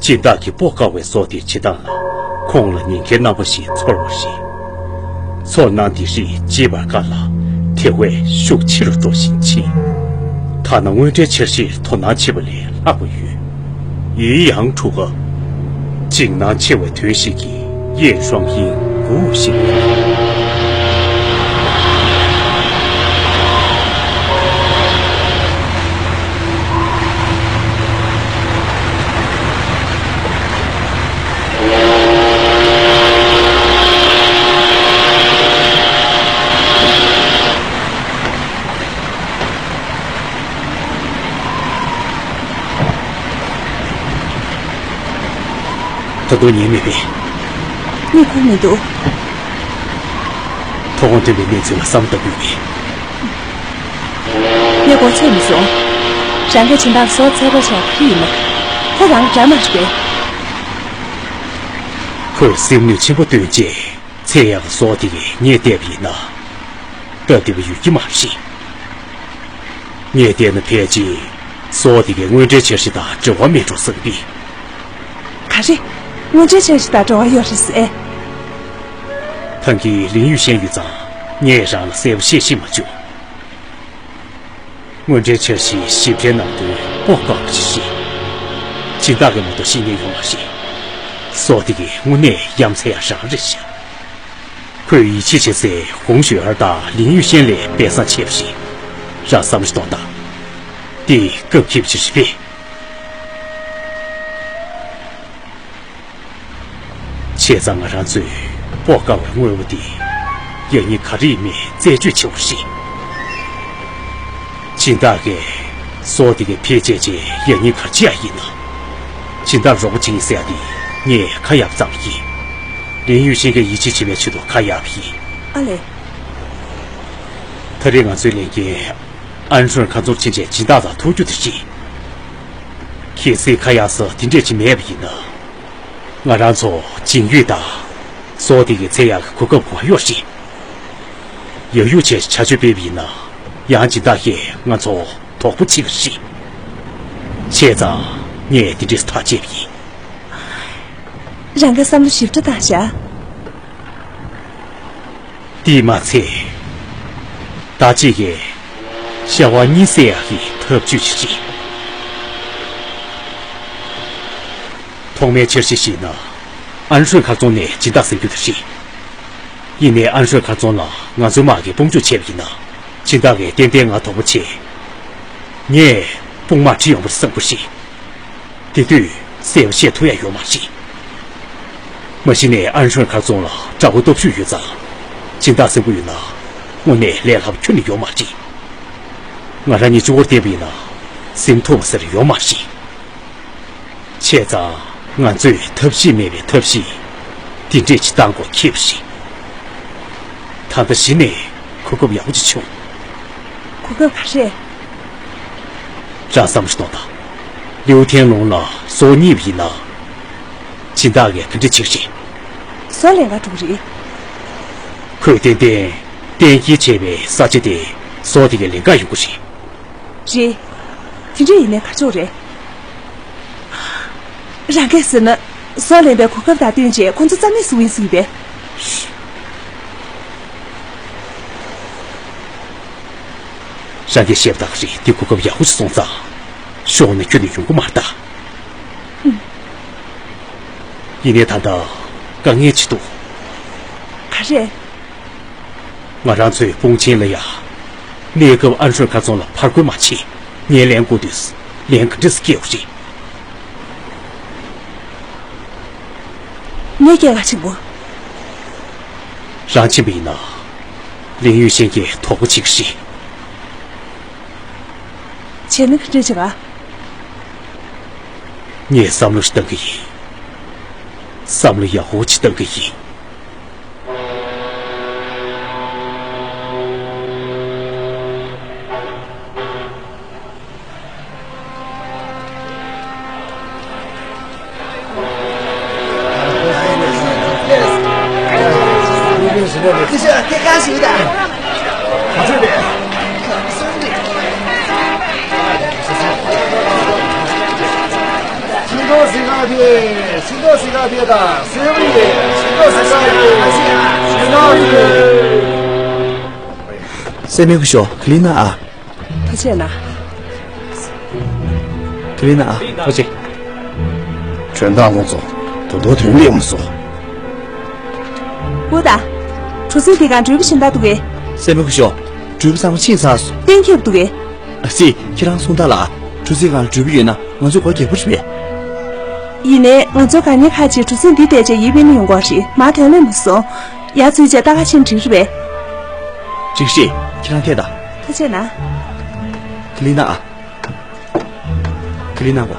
སྦྱིན་བདག་གིས་སྤོ་དཀའ་བའི་བཟོ་དེ་བྱེད་སྟངས་ལ་ཁོང་ལ་ཉེན་ཁའི་རྣམ་པ་ཞིག་ཚོར་བ་རེད། ཚོར་སྣང་འདི་རིགས་བརྗེད་པར་དཀའ་ལ་དེ་བས་ཤུགས་ཆེ་རུ་འགྲོ་བཞིན་མཆིས། ཐ་ན་དངོས་འབྲེལ་འཆར་གཞིར་དོ་སྣང་བྱེད་པ་ལས་ལྷག་པ་ཡོད། ཡི་ཡང་ཁྲུ་ག་འཇིགས་སྣང་ཆེ་བའི་དོན་ཞིག་གིས་ཡེ་ཧྲོང་ཡིན་སྒུག་བཞིན་ཡོད། ད་དུང་ཉལ་མེད་པས། གཉིད་ཁུག་མི་འདུག་ཐོག་ཁོང་ཐོན་པའི་གནས་ཚུལ་ལ་བསམ་བློ་བཏང་དགོས་པས། ངས་མགོ་ཚོས་མི་སོང་། རང་གིས་སྦྱིན་བདག་བཟོ་འཚོལ་རོགས་བྱས་པ་ཁྱི་ཡིན་ན། ཁོ་རང་འདྲ་མ་རེད་པས། ཁོས་སེམས་ནུས་ཆེན་པོ་བཏོན་རྗེས་ཚེ་ཡག་བཟོ་དེ་གས་ངས་བལྟས་པ་ཡིན་ན། སྟབས་བདེ་པོ་ཡོད་ཀྱི་མ་རེད། ངས་བལྟས་ན་ཕལ་ཆེར་སོ་དེ་གའི་དངོས་འབྲེལ་འཆར་གཞི་དང་འབྲེལ་བ་མེད་འགྲོ་བསམ་གི། ག་རེ། དངོས་འབྲེལ་འཆར་གཞི་དང་འབྲེལ་བ་ཡོད་རེད་ཟེར། ཐང་གིས་ལིང་ཡུས་ཤེས་ཡོད་ཙང་ངས་རང་ལ་གསལ་པོ་བཤད་ཤེས་མ་བྱུང་། དངོས་འབྲེལ་འཆར་གཞིའི་ཞིབ་ཕྲའི་ནང་དོན་ སྤོ་བཀག་པ་ཞིག་རེད། སྦྱིན་བདག་གི་མ་གཏོགས་ཤེས་མཁན་ཡོད་མ་རེད། སོ་དེ་གིས་དངོས་གནས་ཡ་མཚན་ཡང་རང་རེད་ཤག་ཁོས་ཡིད་ཆེས་བྱེད་སའི་ཧོང་ཞུས་ཧར་དང་ལིན་ཡུས་ཤན་ལས་སྦས་གསང་བྱས་པ་རེད། རང་བསམ་བློ་ཞིག་གཏོང་དང་། འདི་སྐབས་འཁེལ་བ་ཞིག་རེད་པས། བྱས་ཙང་ང་རང་ཚོས་སྤོ་བཀག་པའི་དངོས་པོ་དེ་ཡང་སྙིང་ག་རེ་ཡིན་མིན་རྩད་གཅོད་བྱེད་དགོས་རེད། སྦྱིན་བདག་གིས་སོ་དེ་གའི་ཕལ་ཆེར་ཆེ་ཡང་སྙིང་ག་རེ་བྱེད་ཡ་ཡིན་ན། སྦྱིན་བདག་རོགས་པ་བྱེད་ཡིན་ཟེར་ཡ་དེ་ངས་ཁ་གཡར་བ་ཙམ་ཡིན། ལིན་ཡུས་ཤན་གྱིས་ཡིད་ཆེས་བྱེད་པའི་ཆེད་དུ་ཁ་གཡར་བ་ཡིན། ཨ་ལས། ད་རེས་ང་ཚོའི་ལས་འགན་ཨན་ཧྲོན་མཁར་རྫོང་ཕྱིན་ཆད་སྦྱིན་བདག་དང་ཐུག་རྒྱུ་དེ་རེད། གལ་སྲིད་ཁ་གཡར་ས་དེ་འདྲས་ཅིག་མེད་པ་ཡིན་ན། ང་རང་ཚོ་ཇིང་ཡུས་དང་སོ་དེ་གའི་འཚོལ་ཡག་གི་གོ་སྐབས་མ་ཡོང་ཞིང་། ཡ་ཡུ་ཆེ་བྱ་སྤྱོད་སྤེལ་བ་ཡིན་ན། ཡང་སྦྱིན་བདག་གིས་ང་ཚོ་དོགས་པ་བྱེད་ཀྱི་རེད། བྱས་ཙང་ངས་འདི་འདྲས་ཐག་བཅད་པ་ཡིན། རང་གིས་བསམ་བློ་ཞིབ་ཕྲ་བཏང་བཞག་དེས་མ་ཚད། ད་ཅིག་གིས་ཤ་བ་གཉིས་བསྲེག་ཡག་གི་ཐབས་ཇུས་ཤིག་རེད། ཐོག་མའི་འཆར་གཞི་བྱས་ན། ཨན་ཧྲོས་མཁར་རྫོང་ནས་སྦྱིན་བདག་ཟིན་རྒྱུ་དེ་རེད། ཡིན་ནའི་ཨན་ཧྲོས་མཁར་རྫོང་ལ་ང་ཚོའི་དམག་གིས་དཔུང་འཇུག་བྱས་པ་ཡིན་ན། སྦྱིན་བདག་གིས་ཏན་ཏན་ང་དོགས་པ་བྱེད། ངས་དཔུང་དམག་ཁྲིད་ཡོང་བར་བསམ་དགོས་ཤིང་། དེ་དུས་གསལ་པོ་བཤད་ཐུབ་ཡ་ཡོད་མ་རེད། མ་གཞི་ནས་ཨན་ཧྲོས་མཁར་རྫོང་ལ་དགྲ་བོ་སྟོབས་ཤུགས་ཡོད་ཙང་། སྦྱིན་བདག་ཟིན་པོ་ཡོད་ན། དངོས་གནས་ལས་སླ་པོ་ཁྱོན་ནས་ཡོད་མ་རེད། ང་རང་གཉིས་གཅིག་པོར་བསྡད་པ་ཡིན་ན། ཟིན་ཐུབ་པ་ཟེར་ཡོད་མ་རེད། བྱས་ཙང་ང་ཚོས་ཐབས་ཤེས་མེད་པའི་ཐབས་ཤེས་དེ་འདྲས་ཅིག་བཏང་དགོས་ཁེལ་བ་ཞིག་ད་ལྟ་གཞི་ནས་གོ་སྐབས་ཡག་པོ་ཅིག་བྱུང་། གོ་སྐབས་ག་རེ། རང་བསམ་བློ་ཞིག་གཏོང་དང་། ལིའུ་ཐེན་ལུང་ལ་སོ་རྙེད་པ་ཡིན་ན། སྦྱིན་བདག་གིས་ག་འདྲ་བྱེད་ཀྱི་རེད། སོ་ལེན་ག་འགྲོ་གི་རེད། ཁོས་ཏན་ཏན་གཏན་འཁེལ་བྱས་པའི་ས་ཆ་དེ་སོ་དེ་གའི་ལེན་ག་ཡོང་གི་རེད། རེད། དེ་འདྲ་ཡིན་ནའི་ག་ཆོག་རེད། རང་གིས་ཟེར་ན། སོ་ལེན་པའི་གོ་སྐབས་དང་བསྟུན་བྱས་ཁོང་ཚོ་རྩ་མེད་བཟོ་ཡིན་ཟེར་གྱི་རེད། རང་གིས་བཤད་པ་ལྟར་རེད། འདི་གོ་སྐབས་ཡག་པོ་ཞིག་སོང་ཙང་། ཤོར་ན་ཁྱོན་ནས་ཡོང་གི་མ་རེད་ད། ཡིན་ནའི་ད་ལྟ་དཀའ་ངལ་ཅིག་འདུག་ག་རེ། ང་རང་ཚོའི་དཔུང་ཆེན་ལ་ཡ། གནས་སྐབས་ཨན་ཧྲོས་མཁར་རྫོང་ལ་ཕར་རྒོལ་མ་བྱེད། ངས་ལན་དགོས་དུས་ལན་ག་འདྲས་སྐྱེལ་དགོས་རེད། ངས་སྐྱེལ་ག་ཕྱིན་དགོས། རང་ཕྱིན་པ་ཡིན་ན། ལིན་ཡུས་ཤན་གྱིས་དོགས་པ་བྱེད་ཀྱི་རེད། བྱས་ན་ག་འདྲས་བྱེད་ག་ངས་བསམ་བློ་ཞིག་བཏང་གི་ཡིན། བསམ་བློ་ཡག་པོ་ཅིག་བཏང་གི་ཡིན། སྲས་མོ་སྐུ་ཞབས། ཀ་ལི་ན་ཨ། ཐུགས་རྗེ་གནང་། ཀ་ལི་ན་ཨ། ཐུགས་རྗེ། དྲན་དང་ཁོང་ཚོ། ད་དུང་དོན་ལེགས་མ་སོང་། ཨུ་ད། གྲུ་གཟིངས་དེ་གང་འགྲུལ་པ་གཞན་དག་འདུག་གས། སྲས་མོ་སྐུ་ཞབས། འགྲུལ་པ་ཚང་མ་ཕྱིན་ཚར་སོང་། གཏན་འཁེལ་འདུག་གས། ཨ་ཙི། ཁྱེད་རང་གསུངས་དང་ལ། གྲུ་གཟིངས་སྒང་ལ་འགྲུལ་པ་ཡོད་ན་ང་ཚོ་སྒོ་རྒྱག་པ་རེད་པས། ཡིན་ནའི་ང་ཚོ་དགའ་ཉེ་ཁག་ཅིག་གྲུ་གཟིངས་འདི་བསྡད་བྱས་ཡིད་ཕན་ཡོང་གི་རེད། མར་དོན་ལེགས་མ་སོང་། ཡར་འཛུལ་བྱས་ལྟ་ག་ཕྱིན་འགྲིག་རེད་པས། འགྲིག་རེད། ཁྱེད་རང་ཐད་ད། ཐུགས་རྗེ་གནང་། ཀ་ལི་ན་ཨ། ཀ་ལི་ན་གོ།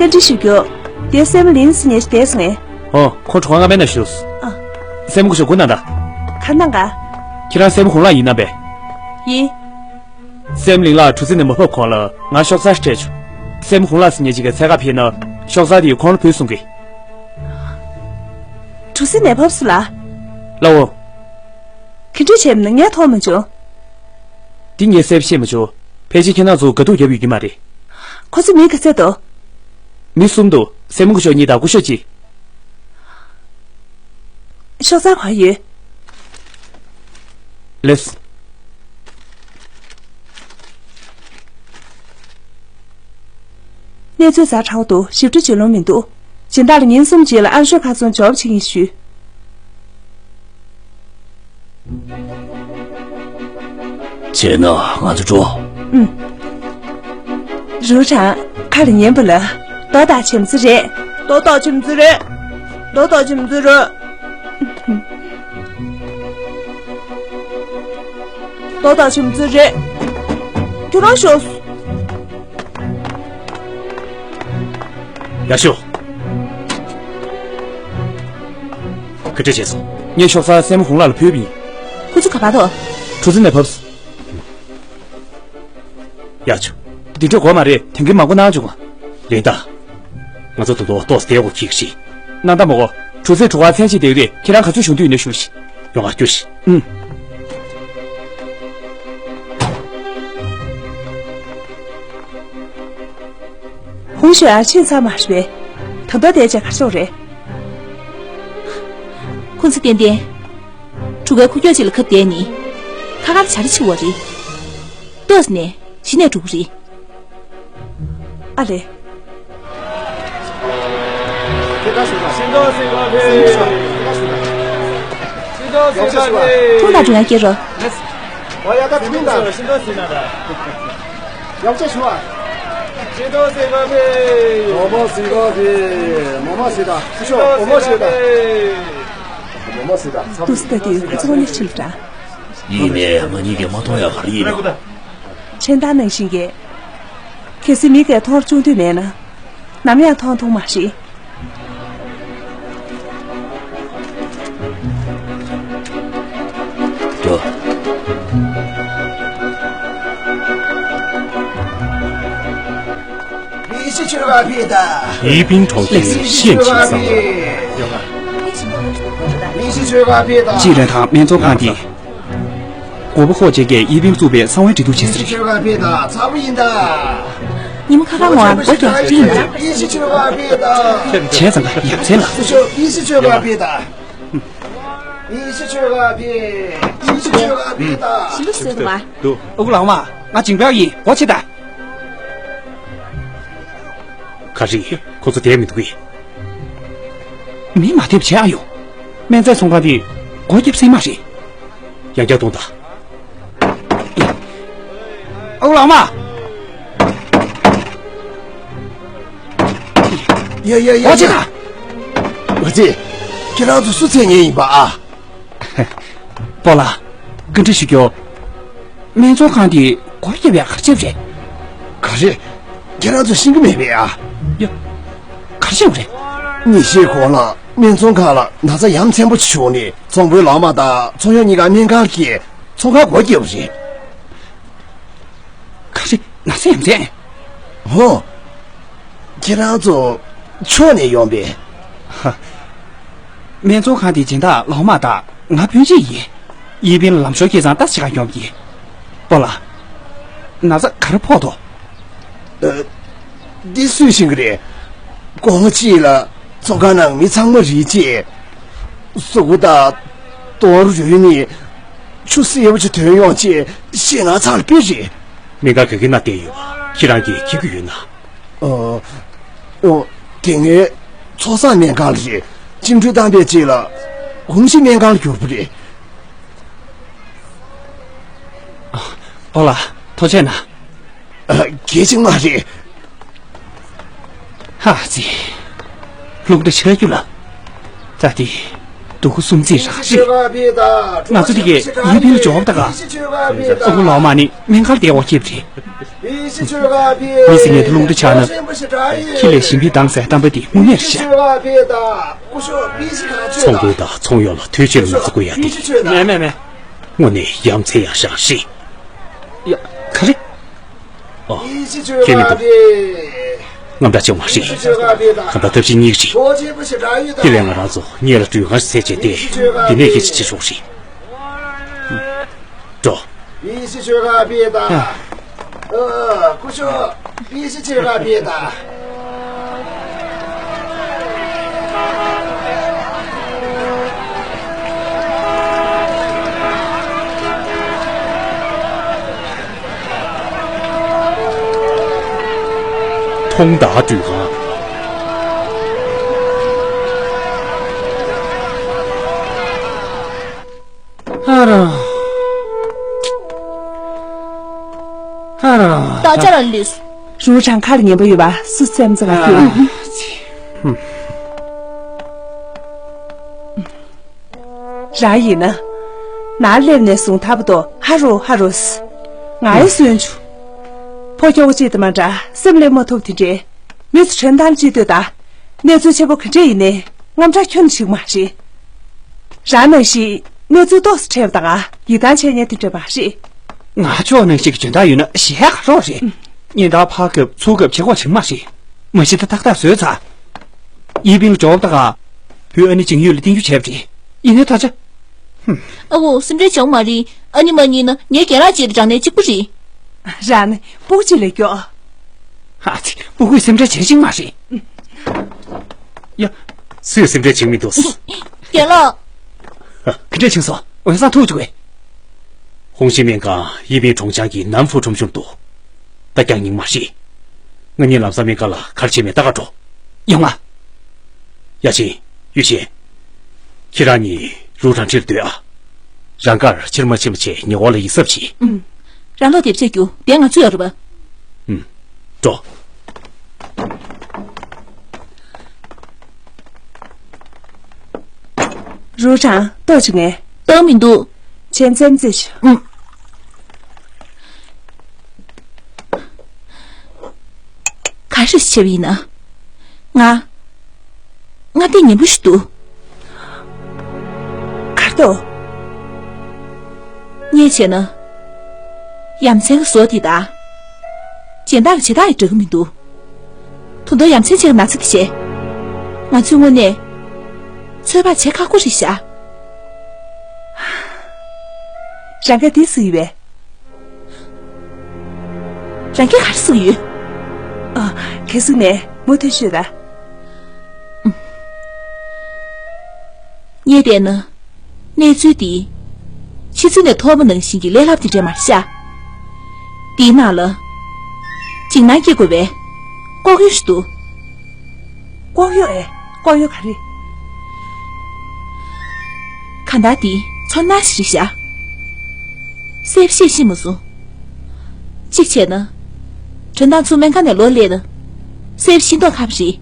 བཀའ་འདྲི་ཞུ་རྒྱུ། དེ་སྲས་མོ་ལིན་ཟེར་མཁན་ཞིག་བསྡད་སོང་ངས། ཨོ། ཁོ་གྲོགས་པོ་ང་མེད་ན་ཞུ། ཨ། སྲས་མོ་སྐུ་ཞབས་སྒུག་གནང་དང་། ག་གནང་ག། ཁྱེད་རང་སྲས་མོ་ཧུང་ལགས་ཡིན་ནམ་པས། ཡིན། སྲས་མོ་ལིན་ལགས་གྲུ་གཟིངས་ནས་མ་བབས་གོང་ལ་ང་ཤོག་གསར་ཞིག་སྤྲད་བྱུང་། སྲས་མོ་ཧུང་ལགས་ཟེར་མཁན་ཅིག་གིས་ཚད་བཀག་ཕུལ་ན་ཤོག་གསར་དེ་ཁོང་ལ་ཕུལ་གསུང་གི། གྲུ་གཟིངས་ནས་བབས་སོང་ལགས། ལགས་འོ། ག་འདྲ་བྱས་ན་ངས་མཐོང་མ་བྱུང་། འདི་ངས་གསལ་པོ་ཤེས་མ་བྱུང་། ཕལ་ཆེར་ཁྱེད་རང་ཚོ་དགའ་སྡུག་བརྒྱབ་ཡོད་ཀྱི་མ་རེད། ཁོ་ཚོ་མི་ག་ཚད་འདུག་མི་གསུམ་འདུག་སྲས་མོ་སྐུ་ཞབས་གཉིས་དང་སྐུ་ཞབས་གཅིག་ཤོག་ཚང་ག་ཡོད། ལེས། གནས་ཚུལ་ཛ་དྲག་འདུག་ཞིབ་ཕྲ་བརྗོད་ལོང་མི་འདུག་སྦྱིན་བདག་ལ་ཉིན་གསུམ་རྗེས་ལ་ཨན་ཧྲོས་ཁ་ཚོན་འབྱོར་བ་བྱེད་ཀྱིན་ཞུས། བྱས་ན་ང་ཚོ་འགྲོ། ཨུམ། རུ་ཁྲང་། ཁ་ལ་ཉན་པ་ལ། རྡོ་དང་ཆེམ་ཚི་རེད། རྡོ་དང་ཆེམ་ཚི་རེད། རྡོ་དང་ཆེམ་ཚི་རེད། རྡོ་དང་ཆེམ་ཚི་རེད། ཁྱོད་རང་ཤོག་ཡར་ཤོག་ག་འདྲ་བྱས་སོང་། ངས་ཤོག་ཚང་སྲས་མོ་ཧུང་ལགས་ལ་ཕུལ་བ་ཡིན། ཁོ་ཚོ་ག་པར་འདུག་གྲུ་གཟིངས་ནས་བབས་སོང་། ཡར་ཆུ། འདི་འདྲ་དགོས་མ་རེད། དེང་གི་མང་པོ་གནང་བྱུང་བ། ལེན་ད། ང་ཚོ་ད་དུང་ཏོག་ཙམ་བསྡད་དགོས་ཀྱི་ཞིག་གནང་ད་མ་གོ་གྲུ་གཟིངས་གྲུ་ཁ་མཚན་ཞིག་བསྡད་ཡོད་རེད། ཁྱེད་རང་ག་ཚོད་བྱུང་དུས་ཡིན་ན་ཞུ་ཞིག་ཡོང་ང་སྐྱོ་ཞིག་ཨུམ། ཧུང་ཞོས་ཨར་ཕྱིན་ཚར་མ་རེད་པས། ད་ལྟ་བསྡད་བྱས་ག་རེ་བྱེད་རེད། ཁོ་ཚོ་ཏན་ཏན། གྲུ་ཁའི་ཁུག་ཀྱོག་ཅིག་ལ་ཁབ་བསྡད་ནི། ཁ་ཁར་བྱ་ར་ཆི་བ་རེད། ཏོག་ཙམ་ནས་གཞི་ནས་འགྲོ་གི་རེད། ཨ་ལེ། ཁྱེད་ད་སུ་ར། ཤིང་ཏོག་སྲིད་པ་ཕེ། ཁྱེད་ད་སུ་ར། ཤིང་ཏོག་སྲིད་པ་ཕེ། ཁོང་དང་འགྲོ་ཡ་སྐྱེལ་རོགས། ཨོ་ཡ་ད་ཐུང་ད། ཤིང་ཏོག་སྲིད་ན་ད། ཡག་ཆ་ཞུ་བ། ཤིང་ཏོག་སྲིད་པ་ཕེ། མོ་མོ་སྲིད་པ་ཕེ། མོ་མོ་སྲིད་ད། སུ་ཤོག་མོ་མོ་སྲིད་ད། མོ་མོ་སྲིད་ད། ཏུ་སི་ད་དུས་ཁོ་ཚོ་ནས་ཕྱིན་ལ་འདྲ། ཡིན་ནའི་ང་གཉིས་ཀས་མ་མཐོང་ཡག་ག་རེ་ཡིན་ནམ། ཕྲན་ད་ནང་བཞིན་གྱི། གལ་སྲིད་མི་གས་མཐོང་བཅུག་འདོད་མེད་ན། ནམ་ཡང་མཐོང་ཐུབ་མ་རེད། འགྲོ། ཡིད་ཕིང་གྲོང་ཁྱེར་ཤན་ཆིན་བཟང་པོ། ཅི་རེད་དང་སྨན་ཚོང་ཁང་འདི། གོ་བོ་ཧོ་ཅེ་གེ་ཡི་ཕིན་བཙུགས་པའི་གསང་བའི་འབྲེལ་གཏུག་བྱེད་ས་རེད། ཉི་མ་ཁ་ཁ་ངོ་ཨ་མགོ་རྒྱག་ཅི་ཡིན་ད། བྱས་ཙང་ཡ་མཚན་ལ། ཞིམ་པོ་བཟོས་འདུག་ཨ། འདུག་ཨ་ཁུ་ལགས་མ། ང་ཇིང་པའོ་ཡིན། སྒོ་ཕྱེ་ད། ག་རེ། ཁོ་ཚོ་བསྡད་མི་འདུག་གས། མི་མ་བསྡད་པ་བྱེད་ཨ་ཡོ། སྨན་རྫས་ཚོང་ཁང་དེ་སྒོ་བརྒྱབ་ཟིན་མ་རེད། ཡང་བསྐྱར་གཏོང་དང་། ཨ་ཁུ་ལགས་མ། ཡ་ཡ་ཡ་ཡ། ཨོ་ཅེ་ད། ཨོ་ཅེ། ཁྱེད་རང་ཚོ་སུ་མཚན་སྙན་ཡིན་པ་ཨ། སྤོ་ལགས། བཀའ་འདྲི་ཞུ་རྒྱུ། སྨན་ཚོང་ཁང་དེ་སྒོ་བརྒྱབ་ཡ་ག་རེ་བྱས་པ་རེད། ག་རེ། ཁྱེད་རང་ཚོ་ཤེས་ཀྱི་མེད་པས་ཨ། ཡ། ག་རེ་བྱས་པ་རེད། ཉིན་ཤས་གོང་ལ་སྨན་ཚོང་ཁང་ལ་ན་ཚ་ཡ་མཚན་པོ་ཅིག་བྱུང་ནས་ཚོང་དཔོན་ལགས་མ་དང་ཚོང་གཡོག་གཉིས་ཀ་སྨན་ཁང་གིས་ཚོང་ཁང་སྒོ་བརྒྱབ་པ་རེད། ག་རེ། ན་ཚ་ཡ་མཚན། ཧོ། ཁྱེད་རང་ཚོ་ཕྱོགས་ནས་ཡོང་པས། ཧ། སྨན་ཚོང་ཁང་དེའི་སྦྱིན་བདག་ལའོ་མ་དང་ང་སྤུན་མཆེད་ཡིན། ཡི་ཕིན་ལ་ལམ་ཞོར་སྐྱེས་ཙང་ལྟ་ཞིག་ག་ཡོང་པ་ཡིན། སྤོ་ལགས། ན་ཚ་ག་རེ་ཕོག་འདུག་ཨ། འདི་སུས་ཤེས་ཀྱི་རེད། དགོང་མོ་གཅིག་ལ་ཚོང་ཁང་ནང་མི་ཚང་མ་རིལ་རྗེས། གཟུགས་པོ་དང་རྡོ་རུལ་ནས་ཆུ་སེར་པོ་ཅིག་ཐོན་ཡོང་རྗེས་ཞེད་སྣང་ཚ་ལ་དཔེ་རེད། སྨན་ཁང་ག་གི་ན་བསྡད་ཡོད། ཁྱེད་རང་གིས་མཁྱེན་གྱི་ཡོད་ན། ཨོ། ཨོ། དེ་སྔའི་ཚོགས་བསགས་སྨན་ཁང་ལ་རེད། བཅིངས་འགྲོལ་བཏང་པའི་རྗེས་ལ་གུང་གཞི་སྨན་ཁང་ལ་གྱུར་པ་རེད། ཨོ་ལགས། ཐུགས་རྗེ་གནང་། ཨ། གལ་ཆེན་མ་རེད། ཧ་ཙི། རླུང་རྟ་ཆག་རྒྱུ་ལ། ཙ་ཏི། སྡུག་གུ་གསུམ་རྩིས་རང་རེད། ང་ཚོ་དེ་གས་ཡི་ཕིན་ལ་འབྱོར་བ་ད་ག་ཨ་ཁུ་ལའོ་མ་ནི་སྨན་ཁང་བསྡད་དགོས་ཀྱི་རེད། མི་ཟེར་མཁན་དེ་རླུང་རྟ་ཆག་ན། ཁྱི་ལས་ཞིམ་པའི་མདངས་ཟེར་གཏམ་དཔེ་དེ་དངོས་གནས་རེད་ཤག་ཚོང་དཔོན་དང་ཚོང་གཡོག་ལ་ཐོས་ཆེ་ལ་ང་ཚོ་དགོས་ཡ་དེ། མེད་མེད་མེད། དངོས་གནས་ཡ་མཚན་ཡང་ཞེ་དྲག་རེད། ཡ། ག་རེ། ཨོ། ཁྱེད་མི་འདུག་དངངས་སྐྲག་བྱུང་བ་རེད། གང་ལྟར་ཐབས་ཤེས་གཉིས་ཀྱིས། དེ་ལས་ང་རང་ཚོ་སྔོན་ལ་འགྲུལ་ཁང་ཞིག་བཙལ་བྱས་ཏེ། འདི་ནས་སྐད་ཆ་བྱེད་ཆོག་རེད། འགྲོ། ཡ། ཨ། སྐུ་ཞབས། ཕུང་དང་སྦྲུལ་གང་། ཨ་རོ། ཨ་རོ། ད་ཅི་ར་ལུས། རུ་གྲང་ཁར་ཉན་པ་ཡོད་པ་སུ་སེམས་ཙམ་ཨ་ཁུ། རང་ཡིན་ན། ནར་སླེབས་ནས་བཟུང་ཐབ་ཏོ་ཧ་རུ་ཧ་རུ་སི། ང་ཡི་སུན་ཆུ། ཕོ་ཁྱོ་གཅིག་དེ་མ་འདྲ་སེམས་ལས་མ་ཐུབ་དེ་འདྲས། མི་ཚོ་དྲན་ཐང་ཅི་ལྟོས་ད། གནས་ཚུལ་ཆེ་པོ་ག་འདྲས་ཡིན་ནའི་དངངས་སྐྲག་ཁྱོན་ནས་བྱེད་ཀྱི་མ་རེད། རང་ནང་བཞིན་གནས་ཚུལ་ཏོག་ཙམ་འཕྲད་པ་དང་ཡིད་ཐང་ཆད་མཁན་དེ་འདྲས་མ་རེད། ང་ཕྱོགས་ནང་བཞིན་གྱི་འཇོན་ཐང་ཡོད་ན་གཞས་ག་རོགས་རེད། ཉིན་ལྟར་ཕར་སྐབས་ཚུར་སྐབས་བྱེད་སྒོ་བྱེད་མ་རེད། མ་གཞི་ད་ཏག་ཏག་བཟོས་ཚར། ཡིན་པིན་ལ་འབྱོར་བ་ད་ག་བུ་ཨ་ནི་ཅིང་ཡུས་ལ་བསྟན་རྒྱུ་བྱས་པ་རེད། ཡིན་ནའི་ད་ཆ། ཨ་ཝོ་སེམས་ཁྲལ་བྱུང་མ་རེད། ཨ་ནི་མ་ཉིན་ན་ངའི་རྒན་ལགས་བཅས་དང་ནས་གཅིག་པུ་རེད། རང་ནི་སྤུ་གུ་གཅིག་ལས་མགྱོགས། ཨ་ཙི་སྤུ་གུས་སེམས་ཁྲལ་བྱེད་ཤིང་མ་རེད། ཡ། སུས་སེམས་ཁྲལ་བྱེད་མི་འདུག་རྒན་ལགས། ག་འདྲས་ཕྱིན་སོང་འོན་སང་ཐུག་བཅུག་གས། ཧུང་ཤིན་སྨན་ཁང་ཡིན་པིན་གྲོང་ཆང་གི་ནམ་ཧྥུ་ཁྲོམ་གཞུང་དུ། ད་རྒྱང་རྙིང་མ་རེད། ང་གཉིས་ལམ་སང་སྨན་ཁང་ལ་ག་རེ་བྱེད་མེད་ལྟ་ག་འགྲོ། ཡོང་ང་། ཡ་ཆེན། ཡུས་ཆེན། ཁྱེད་རང་གཉིས་རུ་རང་ཁྲིར་སྡོད་ཨ། རང་དགར་ཕྱིར་མ་ཕྱིན་པ་བྱས་ཉེ་འོག་ལ་ཡིད་གཟབ་བྱེད། ཨུམ། རང་ལོག་དེབ་ཆ་རྒྱུ་དེ་ང་ཚོ་ཡོད་རེད་པ། ཨུམ། འགྲོ། རུ་རང་ལྟོགས་བྱུང་ངས། ལྟོགས་མི་འདུག་བྱས་ཙམ་རྩེ་ཆུ། ཨུམ། ག་རེ་བྱས་པ་ཡིན་ན། ང་། ང་དེ་ཉན་པོ་ཞིག་འདུག་གར་དོ། ངས་བྱས་ན། ཡ་མཚན་གྱི་བཟོ་དེ་དང་། སྦྱིན་བདག་གི་བྱེད་སྟངས་ཡི་འགྲིག་གི་མི་འདུག་ད་དུང་ཡ་མཚན་ཆེ་གི་ན་ཚ་དེ་བྱས། ང་ཚོའི་དངོས་གནས། ཚོད་དཔག་བྱེད་ཁག་པོ་རེད་ཤག་རང་ག་དེ་སུ་ཡི་བས། རང་གིས་ག་རེ་གསུངས་ཡོད། ཨ། གལ་སྲིད་ནས་མུ་མཐུད་ཤོད་ད། ངས་བལྟས་ན། གནས་ཚུལ་འདི། ཕྱི་ཚུལ་ནས་མཐོང་བ་ནང་བཞིན་གྱི་ལས་སླ་པོ་དེ་འདྲས་མ་རེད་ཤག་འདིའི་ནང་ལ། འཇིགས་སྣང་སྐྱེ་དགོས་པའི། ལྐོག་གཡོ་ཞིག་འདུག་ལྐོག་གཡོ་ཨེ། ལྐོག་གཡོ་ག་རེ། གང་ལྟར་འདི་ཚོར་སྣང་ཞིག་རེད་ཤག་གསལ་པོ་ཤེས་ཤེས་མ་སོང་། གཅིག་བྱས་ན། དྲན་དང་ཚུར་སྨན་ཁང་ནས་ལོག་སླེབས་ན། གསལ་པོ་ཤེས་མདོག་ཁ་པོ་རེད།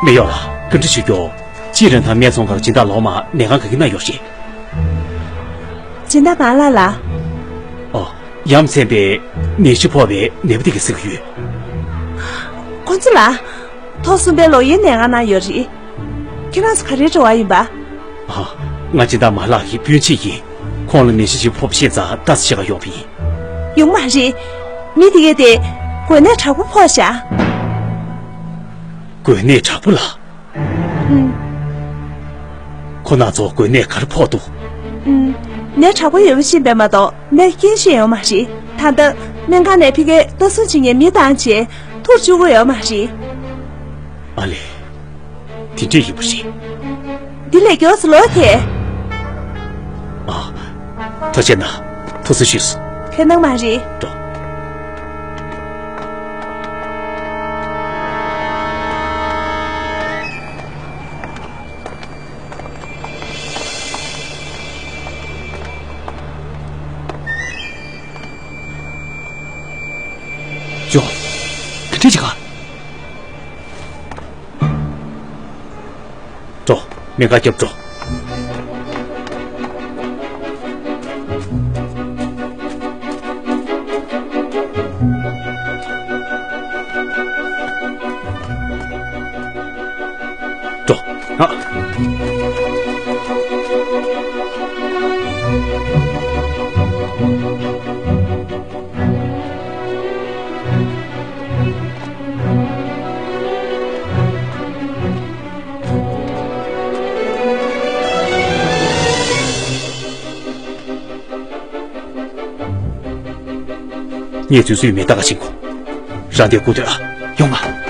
མི་ཡོང་ལ་ག་འདྲ་ཞུ་རྒྱུ། ཅི་རན་ཐང་སྨད་འཚོང་ཁང་སྦྱིན་བདག་ལོག་མ་ནད་ཁང་ག་གི་ན་ཡོད་རེད། སྦྱིན་བདག་མ་ལགས་ལ། ཨོ། ཡ་མཚན་པའི་ནད་གཞི་ཕོག་པའི་ནད་པ་དེ་ག་ཟེར་གི་ཡོད། ཁོ་ཚོ་ལ། ཐོག་གསུམ་པའི་ལོག་གཡས་ནད་ཁང་ན་ཡོད་རེད། ཁྱེད་རང་ཚོ་ག་རེའི་འབྲེལ་བ་ཡིན་པ། ཨ། ང་སྦྱིན་བདག་མ་ལགས་ཀྱི་སྤུན་མཆེད་ཡིན། ཁོང་ལ་ནད་གཞི་ཞིག་ཕོག་པ་ཤེས་ཙང་ལྟ་ས་བྱེད་ག་ཡོང་བ་ཡིན། ཡོང་མ་རེད། མི་དེ་གས་དེ། འགོས་ནད་དྲག་པོ་ཕོག་ཤག་འགོས་ནད་དྲག་པོ་ལ། ཨུམ། ཁོ་རྣམ་ཚོ་འགོས་ནད་ག་རེ་ཕོག་འདུག་ཨུམ། ནད་དྲག་པོ་ཡོད་པ་ཤེས་པས་མ་གཏོགས་ནད་རྐྱེན་ཤེས་ཡོད་མ་རེད། ད་ལྟ་སྨན་ཁང་ནས་ཕ་གིར་ལྟ་སྲུང་བྱེད་མཁན་མི་བཏང་བྱས་ཐུག་བཅུག་གི་ཡོད་མ་རེད། ཨ་ལས། དེ་འདྲས་ཡིན་པ་རེད། འདི་ལས་མགྱོགས་སུ་ལོག་ཐལ། ཨ། ཐུགས་རྗེ་གནང་། ཐུགས་རྗེ་ཆེ་ཞུས། ཁྱད་མནར་མ་རེད། འགྲོ། ཅོ། ག་འདྲས་བྱེད་ག་འགྲོ། སྨན་ཁང་རྒྱབ་འགྲོ། འགྲོ། ཨ། ངས་ཚུར་ཚུར་མེ་ཏོག་ཁ་ཕྱིན་གོ། རང་དེ་སྐུ་དོད་ཨ། ཡོང་ང་།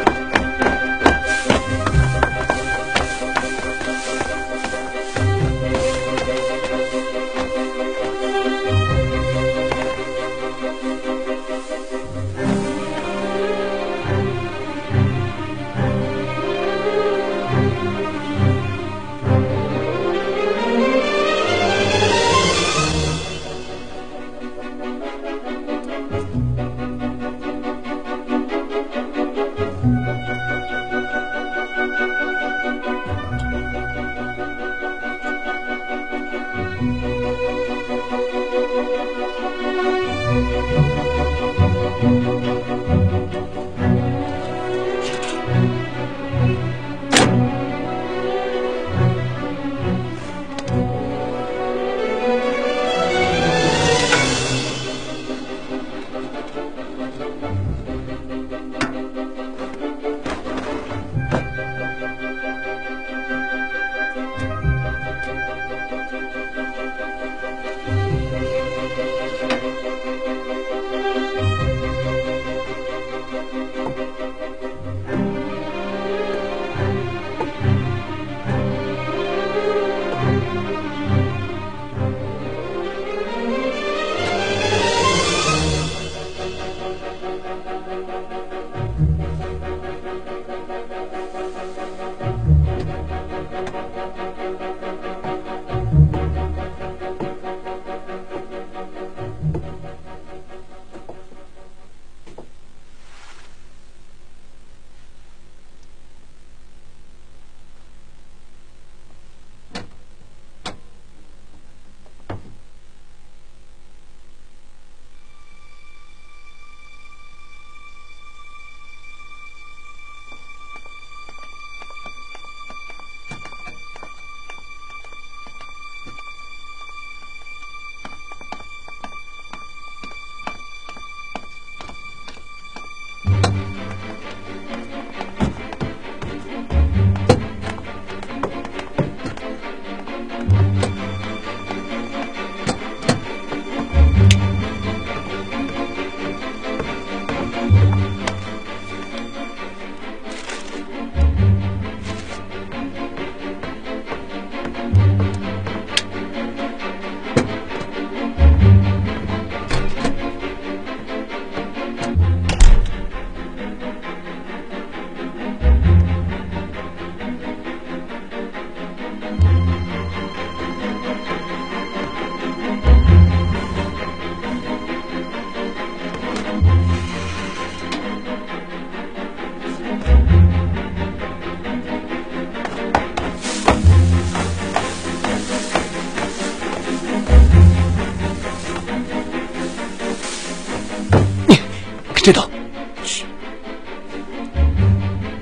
ཁྲིད་དོ།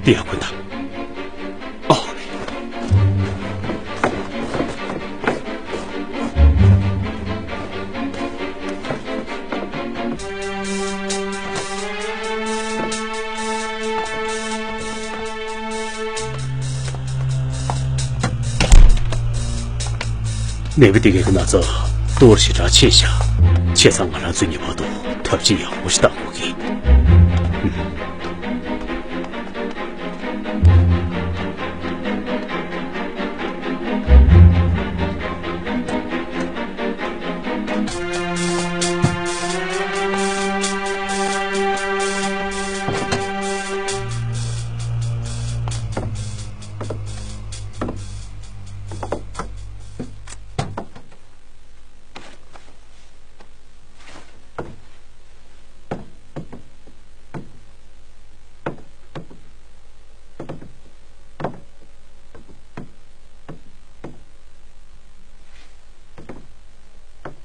འདི་ཡར་འཁོན་དང་། ཨོ། ནད་པ་འདི་གའི་ན་ཚ་གཏོར་ཞེ་དྲག་ཆེ་ཤག་བྱས་ཙང་ང་རང་ཚོ་ངེས་པར་དུ་ཐབས་ཇུས་ཡག་པོ་ཞིག་གཏང་དགོས་ཀྱི།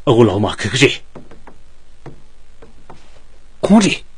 ཨ་ཁུ་ལགས་མ་ག་གི་རེད། ཁོང་རེད།